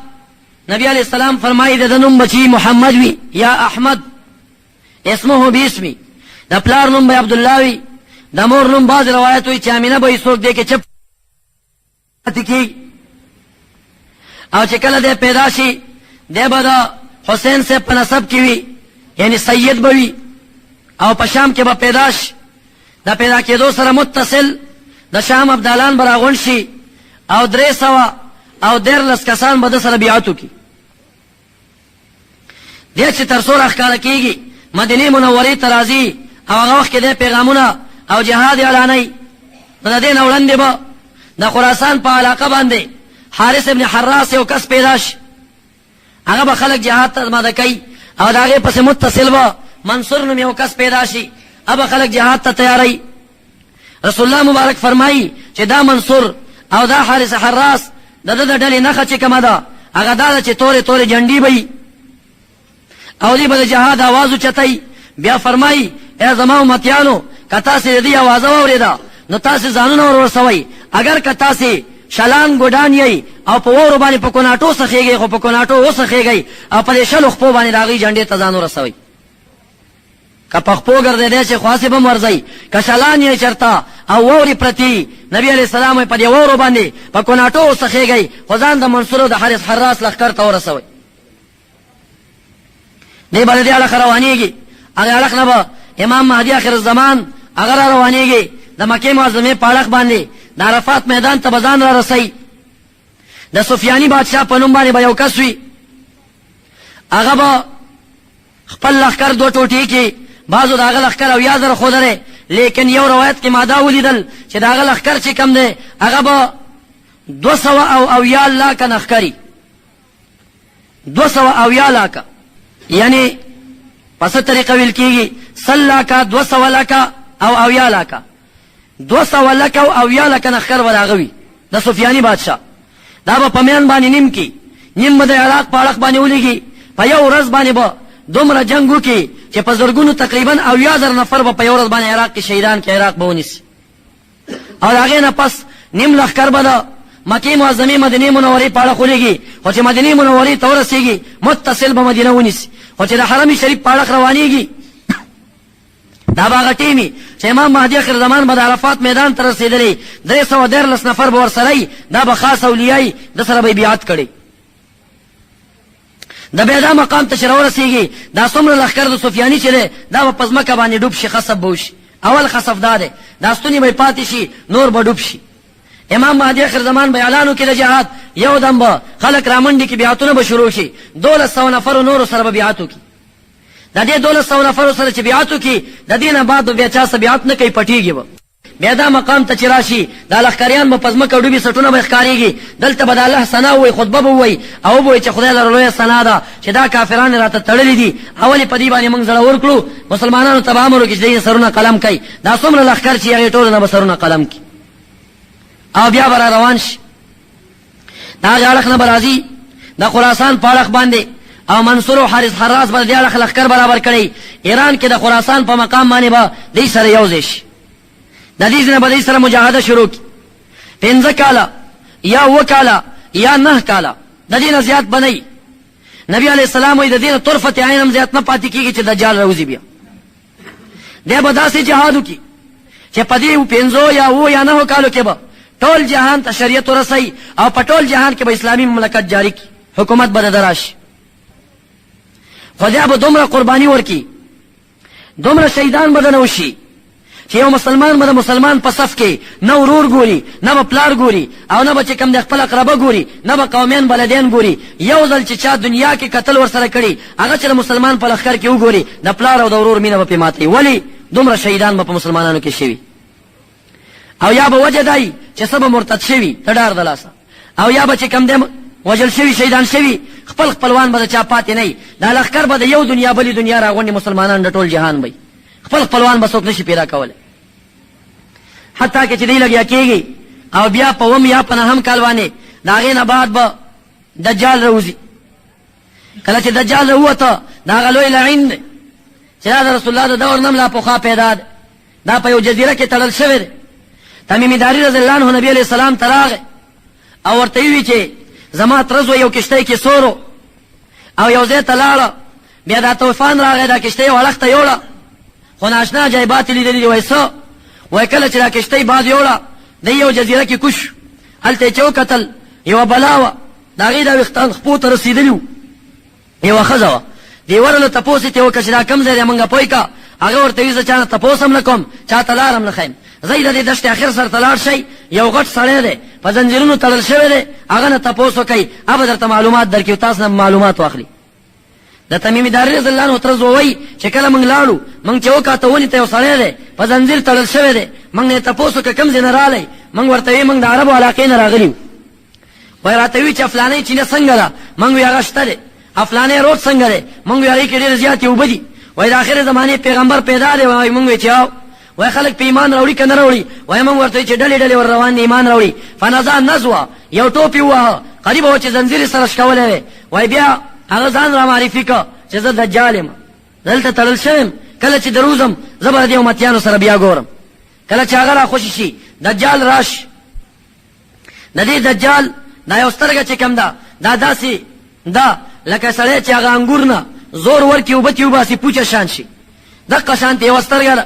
نبی علیه السلام فرمایي د ده نوم به چې محمد وي یا احمد، اسمه باسمي، د پلار نوم به عبدالله وي، د مور نوم بعض روایت وایي چې امینه به یې څوک دی کې چپ پاتې کېږي. او چې کله دی پیدا شي دی به د حسین صاحب په نسب کې وي، یعنی سید به وي، او په شام کې به پیدا شي. د پیدا کېدو سره متصل د شام ابدالان به راغونډ شي او 313 کسان به د سره بیعت وکړي. دی چې تر څو راښکاره کېږي مدینې منورې ته راځي او هغه وخت کې دی پیغامونه او جهاد اعلانوي. نو د دې نه وړاندې به د خراسان په علاقه باندې حارث ابن حراس یو کس پیدا شي، هغه به خلک جهاد ته آماده کوي، او د هغې پسې متصل به منصور نوم یو کس پیدا شي، هغه به خلک جهاد ته تیاروي. رسول الله مبارک فرمایي چې دا منصور او دا حارث حراس د ده د ډلې نښه چې کومه ده هغه دا ده چې تورې تورې جنډې به وي او دوی به د جهاد اواز اوچتوي. بیا فرمایي ای زما امتیانو، که تاسې د دوی اوازه واورېده نو تاسې ځانونه ور ورسوئ، اګر که تاسې شلان ګډان یئ او په واورو باندې په کوناټو څخېږئ، خو په کوناټو وڅخېږئ او په دې شلو خپو باندې د هغوی جنډې ته ځان ورسوئ. که په خپو ګرځېدی شئ خو هسې به هم ورځئ، که شلان یئ چېرته او واورې پرتې وي، نبي علیه السلام وایي په دې واورو باندې په کوناټو وڅخېږئ، خو ځان د منصور او د حارث حراس لښکر ته ورسوئ. دی به له دې اړخه روانېږي، هغې اړخ نه به امام مهدي آخر الزمان هغه را روانېږي، د مکې معظمې په اړخ باندې د عرفات میدان ته به ځان را رسوي. د سفیاني بادشاه په نوم باندې به یو کس وي، هغه به خپل لښکر دوه ټوټې کړي. بعضو د هغه لښکر 70,000 ښودلی، لیکن یو روایت کې ما دا ولیدل چې د هغه لښکر چې کوم دی هغه به 270 لاکه لښکري، 270 لاکه، یعنی په څه طریقه ویل کېږي؟ 100 لاکه، 200 لاکه او 70 لاکه، 200 لکه او 70 لکه لښکر به د هغه وي، د سفیاني بادشاه. دا به په میان باندې نیم کړي، نیم به د عراق په اړخ باندې ولیږي. په یو ورځ باندې به دومره جنګ وکړي چې په زرګونو تقریبا 70,000 نفر به په یو ورځ باندې عراق کې شهیدان کړي، عراق به ونیسي. او د هغې نه پس نیم لښکر به د مکې معظمې مدینې منورې په اړخ ولېږي، خو چې مدینې منورې ته ورسېږي متصل به مدینه ونیسي، خو چې د حرم شریف په اړخ روانېږي دا به هغه ټیم وي چې امام مهدي اخر زمان به د عرفات میدان ته رسېدلی، 313 نفر به ورسره وي، دا به خاص اولیاء وي، ده سره به یې بیعت کړی. د بیا دا مقام ته چې راورسېږي دا څومره لښکر د سفیاني چې دی دا به په ځمکه باندې ډوب شي، خسف به وشي. اول خسف دا دی، دا ستوني به یې پاتې شي، نور به ډوب شي. امام مهدي اخر زمان به اعلان وکړي د جهاد، یو دم به خلک رامنډي کړي، بیعتونه به شروع شي، 1200 نفرو نورو سره به بیعت وکړي. د دې 1200 نفرو سره چې بیعت وکړي د دې نه بعد به بیا چا سره بیعت نه کوي، پټېږي به. بیا دا مقام ته چې راشي دا لښکریان به په ځمکه ډوبي، څټونه به یې ښکارېږي، دلته به د الله ثنا ووایي، خطبه به ووایي او وبه وایي چې خدای لره لویه ثنا ده چې دا کافران یې راته تړلي دي، اول یې په دې باندې موږ زړور کړو، مسلمانانو ته به امر وکړي چې د دې سرونه قلم کړئ، دا څومره لښکر چې هغې ټولو نه به سرونه قلم کړي او بیا به را روان شي. د هغې اړخ نه به راځي د خراسان په اړخ باندې، او منصور او حارث حراس به د دې اړخ لښکر برابر کړي، ایران کې د خراسان په مقام باندې به دوی سره یو ځای شي، د دې ځای نه به دوی سره مجاهده شروع کړي. 5 کاله یا 7 کاله یا 9 کاله، د دې نه زیات به نه وي. نبی علیه السلام وایي د دې نه طرفت عین هم زیات نه پاتې کېږي چې دجال راوځي. بیا دی به داسې جهاد وکړي چې په دې پنځو یا اوو یا نهو کالو کې به ټول جهان ته شریعت ورسوي او په ټول جهان کې به اسلامي مملکت جاري کړي، حکومت به د ده راشي. خو بیا به دومره قرباني ورکړي، دومره شهیدان به دنه وشي چې یو مسلمان به د مسلمان په صف کې نه ورور ګوري، نه به پلار ګوري، او نه به چې کوم د خپل اقربه ګوري، نه به قومیان بلدین ګوري. یو ځل چې چا دنیا کې قتل ورسره کړي، هغه چې د مسلمان په لښکر کې وګوري، د پلار او د ورور مینه به پرې ماتوي. ولې دومره شهیدان به په مسلمانانو کې شوي؟ او یا به وجه دای چې څه به مرتد شوي د ډار د لاسه، او یا به چې کوم دی وژل شوي، شهیدان شوي، خپل خپلوان به د چا پاتې نه وي. دا لښکر به د یو دنیا بلې دنیا راغونډې مسلمانان د ټول جهان به وي، خپل خپلوان به څوک نشي پیدا کولی. حتی کې چې دی لګیا کېږي او بیا په اووم یا په نهم کال باندې د هغې نه بعد به دجال راوځي. کله چې دجال راووته، دا هغه لوی لعین دی چې دا د رسول الله د دور نه هم لا پخوا پیدا دی، دا په یو جزیره کې تړل شوی دی. تمیمي داري رضی الله عنه نبی علیه السلام ته راغی او ورته یې وویل چې زما تره زوی یو کښتۍ کې سور او یو ځای ته لاړه، بیا دا طوفان راغی، دا کښتۍ یو اړخ ته یوړه، خو ناشنا عجایبات یې لیدلي دي. وایي څه؟ وایي کله چې دا کښتۍ باد یوړه، دی یو جزیره کې کوش، هلته یې چې وکتل یوه بلا وه، د هغې دا ویښتان خپو ته رسېدلي وو، یوه ښځه وه. دې ورله تپوس یې ترې وکړ چې دا کوم ځای دی، مونږ پوه کړه. هغه ورته وویل زه چا نه تپوس هم نه کوم، چا ته لار هم نه ښیم، ځئ د دې دښتې اخر سر ته لاړ شئ، یو غټ سړی دی په ځنځیرونو تړل شوی دی، هغه نه تپوس وکړئ، هغه به درته معلومات درکړي او تاسو نه به معلومات واخلي. د تمیمي داري رضی الله عنه تره زوی وایي چې کله مونږ لاړو، مونږ چې وکاته ونې ته یو سړی دی په ځنځیر تړل شوی دی، مونږ نه یې تپوس وکړ کوم ځای نه راغلی، مونږ ورته ویې مونږ د عربو علاقې نه راغلي یو. وایي راته وي چې افلانۍ چینه څنګه ده، مونږ وی هغه شته دی. افلانۍ رود څنګه دی، مونږ وی هغې کې ډېرې زیاتې اوبه دي. وایي د آخر زمانې پیغمبر پیدا دی، وایي مونږ وی چې او. وایي خلک په ایمان راوړي که نه راوړي، وایي مونږ ورته چې ډلې ډلې ور روان دي ایمان راوړي. فنزا نزوه، یو ټوپ یې وواهه، قریبه وه چې ځنځیر یې سره شکولی وی. وایي بیا هغه ځان را معرفي کړ چې زه دجال یم، دلته تړل شوی یم، کله چې دروځم زه به د دې امتیانو سره بیا ګورم. کله چې هغه راخوشي شي، دجال راشي. د دې دجال دا یو سترګه چې کوم ده، دا داسې ده لکه سړی چې هغه انګور نه زور ورکړي اوبه ترې وباسي پوچه شان شي، دقه شانتې یوه سترګه ده.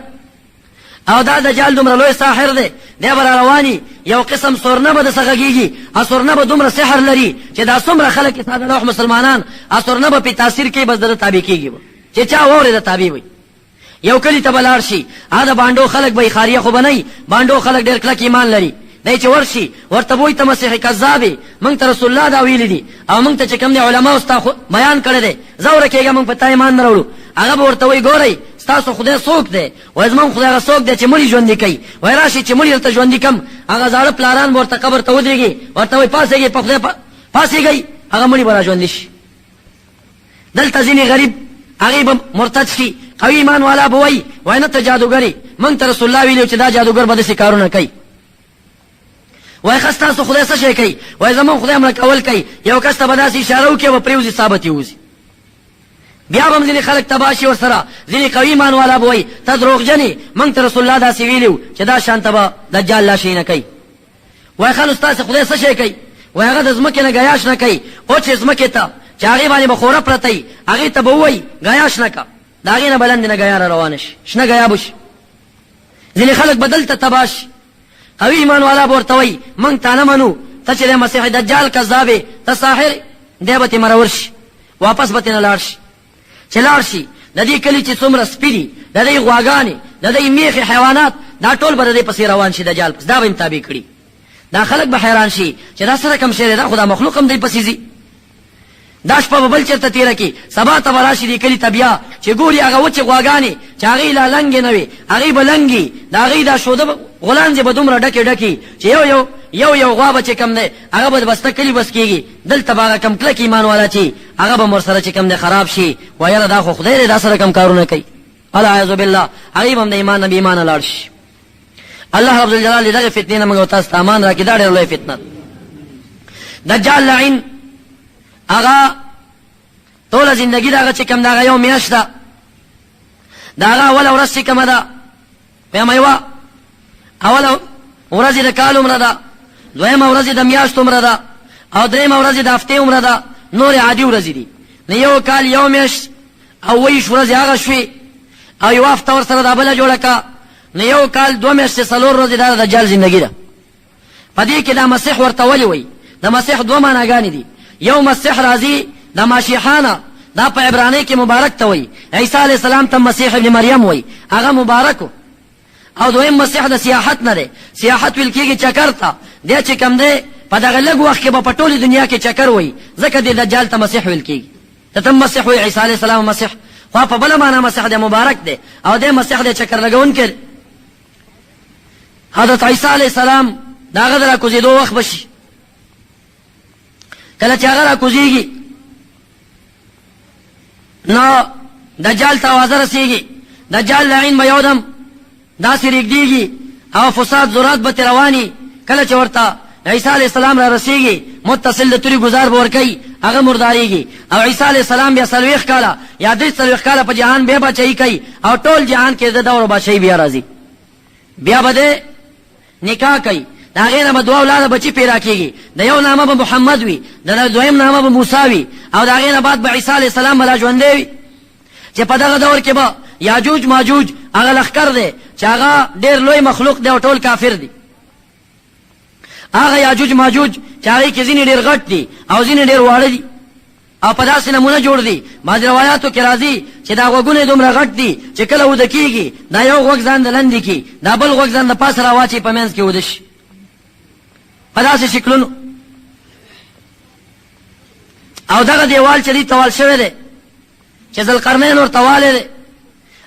او دا دجال دومره لوی ساحر دی، دی به را رواني یو قسم سورنه به دسه غږېږي، سورنه به دومره سحر لري چې دا څومره خلک یې ساده لوح مسلمانان سورنه به پرې تاثیر کوي، بس د ده تابع کېږي به، چې چا واورېده تابع وي. یو کلي ته به لاړ شي، هغه د بانډو خلک به یې ښاریه خو به نه وي، بانډو خلک ډېر کلک ایمان لري، دی چې ورشي ورته به وایي ته مسیح کذاب یې، موږ ته رسول الله دا ویلي دي او موږ ته چې کوم دی علماو ستا خو بیان کړی دی، ځه ورکېږه موږ په تا ایمان نه راوړو. هغه به ورته وایي ګورئ ستاسو خدای څوک دی؟ وایي زموږ خدای هغه څوک دی چې مړي ژوندي کوي. وایي راشئ چې مړي درته ژوندي کړم. هغه زاړه پلاران به ورته قبر ته ودرېږي، ورته وایي پاڅېږئ په خدای پاڅېږئ، هغه مړي به راژوندي شي. دلته ځینې غریب هغې به مرتد شي، قوي ایمان والا به وایي وایي نه ته جادوګر یې، موږ ته رسول الله ویلي چې دا جادوګر به داسې کارونه کوي. وایي ښه ستاسو خدای څه شی کوي؟ وایي زموږ خدای مړه کول کوي، یو کس ته به داسې اشاره وکړي او به پرېوځي ساه به ترې ووځي. بیا به هم ځینې خلک تباه شي ورسره، ځینې قوي ایمان والا به وایي ته دروغجن یې، موږ ته رسول الله داسې ویلي وو چې دا شان ته به دجال لا شی نه کوي. وایي ښه نو ستاسې خدای څه شی کوي؟ وایي هغه د ځمکې نه ګیا شنه کوي، وچې ځمکې ته چې هغې باندې به خوره پرته وي هغې ته به ووایي ګیا شنه که، د هغې نه به لاندې نه ګیا را روانه شي، شنه ګیا به شي. ځینې خلک به دلته تباه شي، قوي ایمان والا به ورته وایي موږ تا نه منو، ته چې د مسیح دجال کذاب یې، ته ساحر، دی به ترې مرور شي، واپس به ترې نه لاړ شي. چې لاړ شي د دې کلي چې څومره سپي دي، د دې غواګانې، د دې میښې، حیوانات، دا ټول به د دې پسې روان شي، دجال پسې، دا به یې تابع کړي. دا خلک به حیران شي چې دا څه رقم شی دی، دا خو دا مخلوق هم دی پسې ځي. دا شپه به بل چېرته تېره کړي، سبا ته به راشي دې کلي ته، بیا چې ګوري هغه وچې غواګانې چې هغې لا لنګې نه وې، هغې به لنګي، د هغې دا شوده به غولانځې به دومره ډکې ډکې چې یو یو یو یو غوا به چې کوم دی هغه به بسته کلي بس کېږي. دلته به هغه کم کلک ایمان والا چې هغه به ورسره چې کوم دی خراب شي، وایي یاره دا خو خدای دی، دا سره کوم کارونه کوي، العیاذ بالله، هغوی به هم د ایمان نه بې ایمانه لاړ شي. الله رب ذوالجلال دې دغې فتنې نه موږ او تاسو ته امان راکړي، دا ډېره لویه فتنه ده. دجال لعین هغه ټوله زندګي د هغه چې کوم د هغه یو میاشت ده، د هغه اوله ورځ چې کومه ده، دویمه یوه اوله ورځ یې د کال عمره ده، دویمه ورځ یې د میاشت عمره ده، او درېیمه ورځ یې د هفتې عمره ده، نورې عادي ورځې دي. نو یو کال یو میاشت او 22 ورځې هغه شوې او یوه هفته ورسره دا بله جوړه کړه، نو یو کال 2 میاشتې 4 ورځې دا د دجال زندګي ده. په دې کې دا مسیح ورته ولې وایي؟ د مسیح دوه معناګانې دي. یو مسیح راځي د ماشیحانه، دا په عبرانۍ کې مبارک ته وایي، عیسی علیه السلام ته مسیح ابن مریم وایي، هغه مبارک. او دویم مسیح د سیاحت نه دی، سیاحت ویل کېږي چکر ته، دی چې کوم دی په دغه لږ وخت کې به په ټولې دنیا کې چکر وایي، ځکه دې دجال ته مسیح ویل کېږي. ته ته مسیح وایي، عیسی علیه السلام مسیح، خو په بله معنا مسیح دی، مبارک دی، او دی مسیح دی چکر لګوونکی دی. حضرت عیسی علیه السلام د هغه د راکوزېدو وخت به شي. کله چې هغه راکوزېږي نو دجال ته اوازه رسېږي، دجال لعین به یو دم داسې رېږدېږي او فساد ذرات به ترې رواني. کله چې ورته عیسی علیه السلام را رسېږي، متصل د توري ګزار به ورکوي، هغه مردارېږي. او عیسی علیه السلام بیا 40 کاله یا 43 کاله په جهان بیا باچهي کوي او ټول جهان کې د دور باچهي بیا راځي. بیا به دی نکاح کوي، د هغې نه به دوه اولاده بچي پیدا کېږي، د یو نامه به محمد وي، د دویم نامه به موسی وي، او د هغې نه بعد به عیسی علیه السلام به لا ژوندی وي. چې په دغه دور کې به یاجوج ماجوج هغه لښکر دی چې هغه ډېر لوی مخلوق دی او ټول کافر دي. هغه یاجوج ماجوج چې هغې کې ځینې ډېر غټ دي او ځینې ډېر واړه دي او په داسې نمونه جوړ دي. بعضې روایاتو کې راځي چې دا غوږونه یې دومره غټ دي چې کله وده کېږي دا یو غوږ ځان د لاندې کړي، دا بل غوږ ځان د پاسه راواچوي، په منځ کې وده شي، په داسې شکلونو. او دغه دیوال چې دی توال شوی دی چې ذوالقرنین ورته والی دی،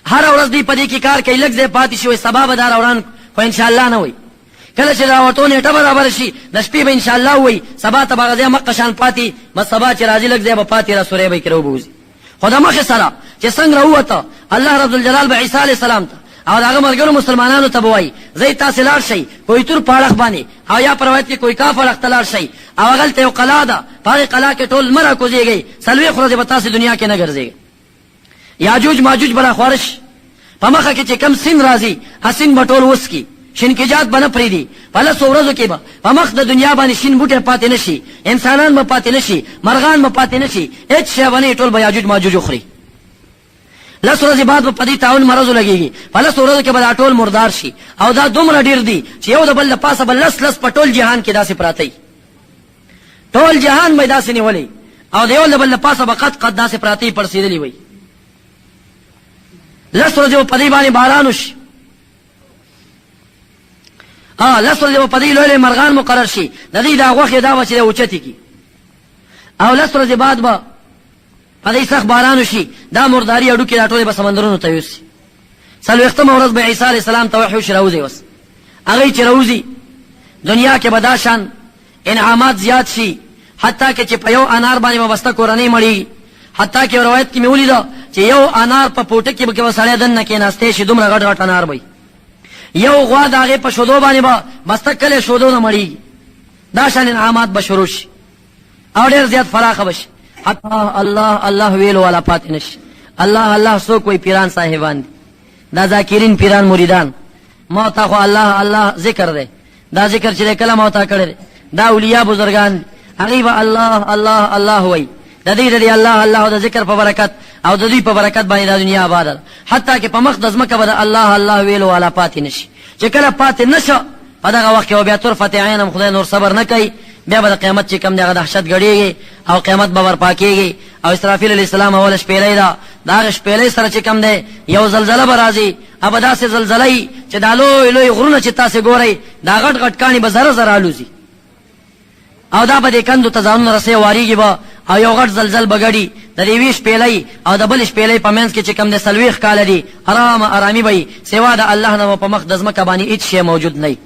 هره ورځ دوی په دې کې کار کوي، لږ ځای پاتې شي، وایي سبا به دا راوړان، خو انشاءالله نه وایي. کله چې د راوتو نېټه برابره شي، د شپې به انشاءالله ووایي، سبا ته به هغه ځای مقه شان پاتې، بس سبا چې راځي لږ ځای به پاتې را سوری به یې کړې وبوځي. خو د مخې سره چې څنګه راووته، الله رب ذوالجلال به عیسی علیه السلام ته او د هغه ملګرو مسلمانانو ته به وایي، ځئ تاسې لاړ شئ کوه تور په اړخ باندې، او یا په روایت کې کوه کاف اړخ ته لاړ شئ، او هغلته یو قلا ده، په هغې قلا کې ټول مه راکوزېږئ، 40 ورځې به تاسې دنیا کې نه ګرځېږئ. یاجوج ماجوج به راخواره شي، په مخه کې چې کوم سیند راځي هغه سیند به ټول وڅکي، شینکیجات به نه پرېږدي، په 10 ورځو کې به په مخ د دنیا باندې شین بوټی پاتې نه شي، انسانان به پاتې نه شي، مرغان به پاتې نه شي، هېڅ شی به نه وي، ټول به یاجوج ماجوج وخوري. 10 ورځې بعد به په دې طاعون مرض ولګېږي، په 10 ورځو کې به دا ټول مردار شي. او دا دومره ډېر دي چې یو د بل له پاسه به لس لس په ټول جهان کې داسې پراته وي، ټول جهان به یې داسې نیولی او د یو د بل له پاسه به قد قد داسې پراته وي، پړسېدلي وي. 10 ورځې به په دې باندې باران وشي، 10 ورځې به په دې لوی لوی مرغان مقرر شي، د دې دا غوښې دا به چې دی اوچتې کړي، او 10 ورځې بعد به په دې سخت باران وشي، دا مرداري هډوکي دا ټولې به سمندرونو ته یوسي. 40مه ورځ به عیسی علیه السلام ته وحي وشي، راوځئ اوس. هغوی چې راوځي دنیا کې به دا شان انعامات زیات شي، حتی کې چې په یو انار باندې به بسته کورنۍ مړېږي. حتی کې یو روایت کې مې ولیده چې یو انار په پوټکي کې به سړی دننه کېناستی شي، دومره غټ غټ انار به وي. یو غوا د هغې په شودو باندې به بسته کلی شودو نه مړېږي. دا شان انعامات به شروع شي او ډېر زیات فراخه به شي. حتی الله الله ویلو والا پاتې نه شي. الله الله څوک وایي؟ پیران صاحبان دي، دا ذاکرین پیران مریدان. ما تا خو الله الله ذکر دی، دا ذکر چې کله ما تا کړی دی، دا اولیاء بزرګان دي، هغوی به الله الله الله وایي. د دوی د دې الله الله د ذکر په برکت او د دوی په برکت باندې دا دنیا آباده ده. حتی کې په مخ د ځمکه به د الله الله ویلو والا پاتې نه شي. چې کله پاتې نه شو په دغه وخت کې به بیا طرفت عین هم خدای نور صبر نه کوي، بیا به د قیامت چې کوم دی هغه دهشت ګډېږي او قیامت به برپا کېږي. او اسرافیل علیه السلام اوله شپېلۍ ده، د هغې شپېلۍ سره چې کوم دی یو زلزله به راځي، او به داسې زلزله وي چې دا لوی لوی غرونه چې تاسې ګورئ دا غټ غټ کاڼي به ذره ذره الوزي، او دا به دې کندو ته ځانونه رسوي، واریږي به، او یو غټ زلزل به ګډي. د دې یوې شپېلۍ او د بلې شپېلۍ په منځ کې چې کوم دی 40 کاله دي، ارامه ارامي به وي، سوا د الله نه به په مخ د ځمکه باندې هېڅ شی موجود نه وي.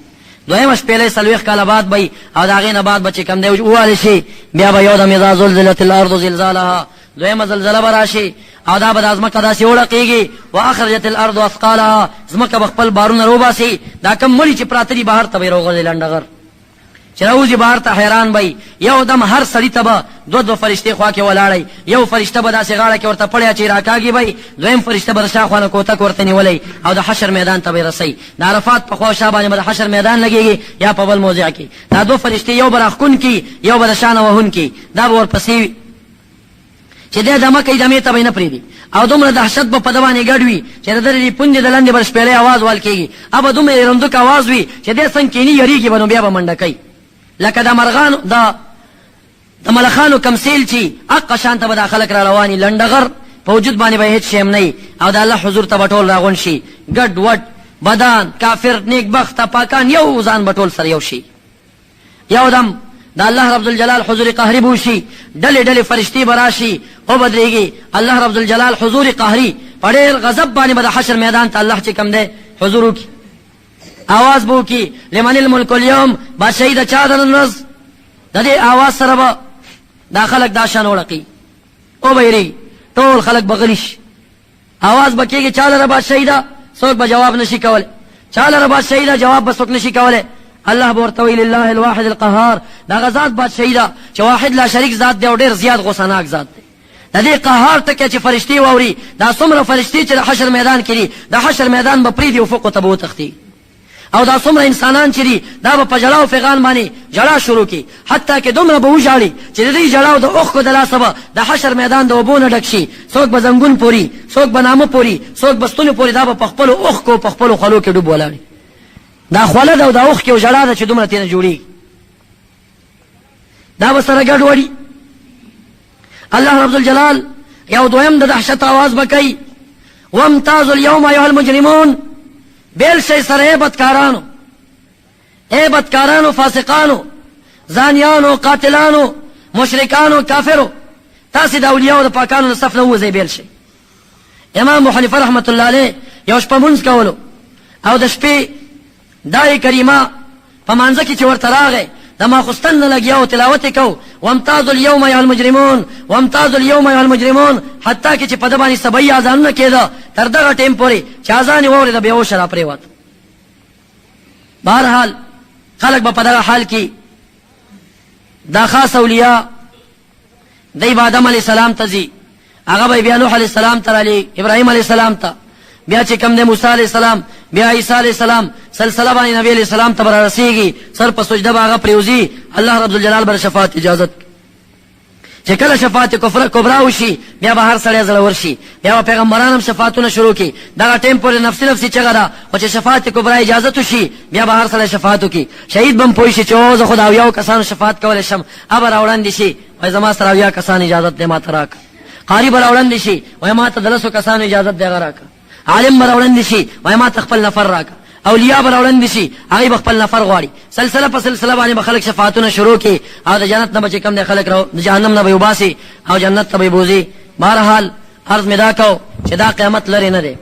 دویمه شپېلۍ 40 کاله بعد به وي، او د هغې نه بعد به چې کوم دی ووهل شي، بیا به یو دم اذا زلزلت الارض زلزالها، دویمه زلزله به راشي، او دا به دا ځمکه داسې وړقېږي، واخرجت الارض اثقالها، ځمکه به خپل بارونه راوباسي، دا کوم مړي چې پراته دي بهر ته به یې راوغورځوي، لنډغر چې راوځي بهر ته حیران به وي. یو دم هر سړي ته به دوه دوه فرشتې خوا کې ولاړی، یو فرشته به داسې غاړه کې ورته پړی اچوي راکاږي به یې، دویم فرشته به د شا خوا نه کوتک ورته نیولی او د حشر میدان ته به یې رسوي. د عرفات په خوا شا باندې به د حشر میدان لګېږي یا په بل موضع کې. دا دوه فرشتې یو به راښکونکي یو به د شا نه وهونکي، دا به ورپسې وي. چې دی دمه کوي دمې ته به یې نه پرېږدي او دومره دهشت به په ده باندې ګډ وي چې د ده د دې پوندې د لاندې به د شپېلۍ اواز وهل کېږي او به دومره یرندوک اواز وي چې دی څنګه کېني یریږي به نو بیا به منډه کوي لکه د مرغانو د د ملخانو کوم سیل چي اقه شان ته به دا خلک را روان وي لنډغر په وجود باندې به هیڅ شی هم نه وي او د الله حضور ته به ټول راغونډ شي ګډ وډ بدان کافر نیک بخته پاکان یو ځان به ټول سره یو شي یو دم د الله رب ذوالجلال حضور قهري به وشي ډلې ډلې فرشتې به راشي وبدرېږي الله رب ذوالجلال حضور قهري په ډېر غضب باندې به د حشر میدان ته الله چې کوم دی حضور وکړي آواز به وکړي لمن الملک اليوم بادشاهي د چا ده نن ورځ د دې آواز سره به دا خلک دا شان وړقي او به یریږي ټول خلک به غلي شي آواز به کېږي چا لره بادشاهي ده څوک به جواب نشي کولی چا لره بادشاهي ده جواب به څوک نشي کولی الله به ورته وایي لله الواحد القهار دغه ذات بادشاهي ده چې واحد لا شریک ذات دی او ډېر زیات غوسه ذات دی د دې قهار ټکی چې فرشتې واوري دا څومره فرشتې چې د حشر میدان کې دي د حشر میدان به پرېږدي افقو ته به وتښتي او دا څومره انسانان چې دي دا به په ژړا او فغان باندې ژړا شروع کړي حتی که دومره به وژاړي چې د دوی ژړا او د اوښکو د لاسه به د حشر میدان د اوبو نه ډک شي څوک به زنګون پوري څوک به نامه پوري څوک به ستوني پوري دا به په خپلو اوښکو په خپلو خولو کې ډوب ولاړ دا خوله ده او دا اوښکې او ژړا ده چې دومره ترې نه جوړېږي دا به سره ګډ وړي الله رب الجلال یو دویم د دهشت आवाज به کوي وامتازوا اليوم ایها المجرمون بیل شئ سره ای بدکارانو ای بدکارانو فاسقانو زانیانو قاتلانو مشرکانو کافرو تاسو د اولیاء او د پاکانو د صف نه ووځئ بیل شئ امام ابو حنیفه رحمت الله علیه یو شپه مونځ کولو او د شپې دای کریمه په مانځه کې چې ورته راغی د ماخوستن نه لګیا او تلاوت یې کو وامتازوا اليوم ایها المجرمون وامتازوا اليوم ایها المجرمون حتی کې چې په ده باندې سبعي اذانونه کېده تر دغه ټیم پورې چې اذان یې واورېده بېهوشه راپرېوت. بهرحال خلک به په دغه حال کې دا خاص اولیاء دی به آدم علیه السلام ته ځي، هغه به بیا نوح علیه السلام ته رالېږي، ابراهیم علیه السلام ته، بیا چې کوم دی موسی علیه السلام، بیا عیسی علیه السلام، سلسله باندې نبی علیه السلام ته به رارسېږي، سر په سجده به هغه پرېوځي، الله رب ذوالجلال به د شفاعت اجازت کوي. چې کله شفاعت کبرا وشي بیا به هر سړی زړور شي، بیا به پیغمبران هم شفاعتونه شروع کړي. دغه ټیم پورې نفسي نفسي چغه ده، خو چې شفاعت کبرا اجازت وشي بیا به هر سړی شفاعت وکړي. شهید به هم پوه شي چې او زه خو د اویاو کسانو شفاعت کولی شم، ابه راوړاندې شي وایي زما سره 70 کسان اجازت دی ماته راکړه. قاري به راوړاندې شي وایي ماته د لسو کسانو اجازت دی هغه راکړه. عالم به راوړاندې شي وایي ماته خپل نفر راکړه. اولیاء به راوړاندې شي هغوی به خپل نفر غواړي. سلسله په سلسله باندې به خلک شفاعتونه شروع کړي او د جنت نه به چې کوم دی خلک د جهنم نه به یې وباسي او جنت ته به یې بوځي. بهرحال عرض مې دا کو چې دا قیامت لرې نه دی.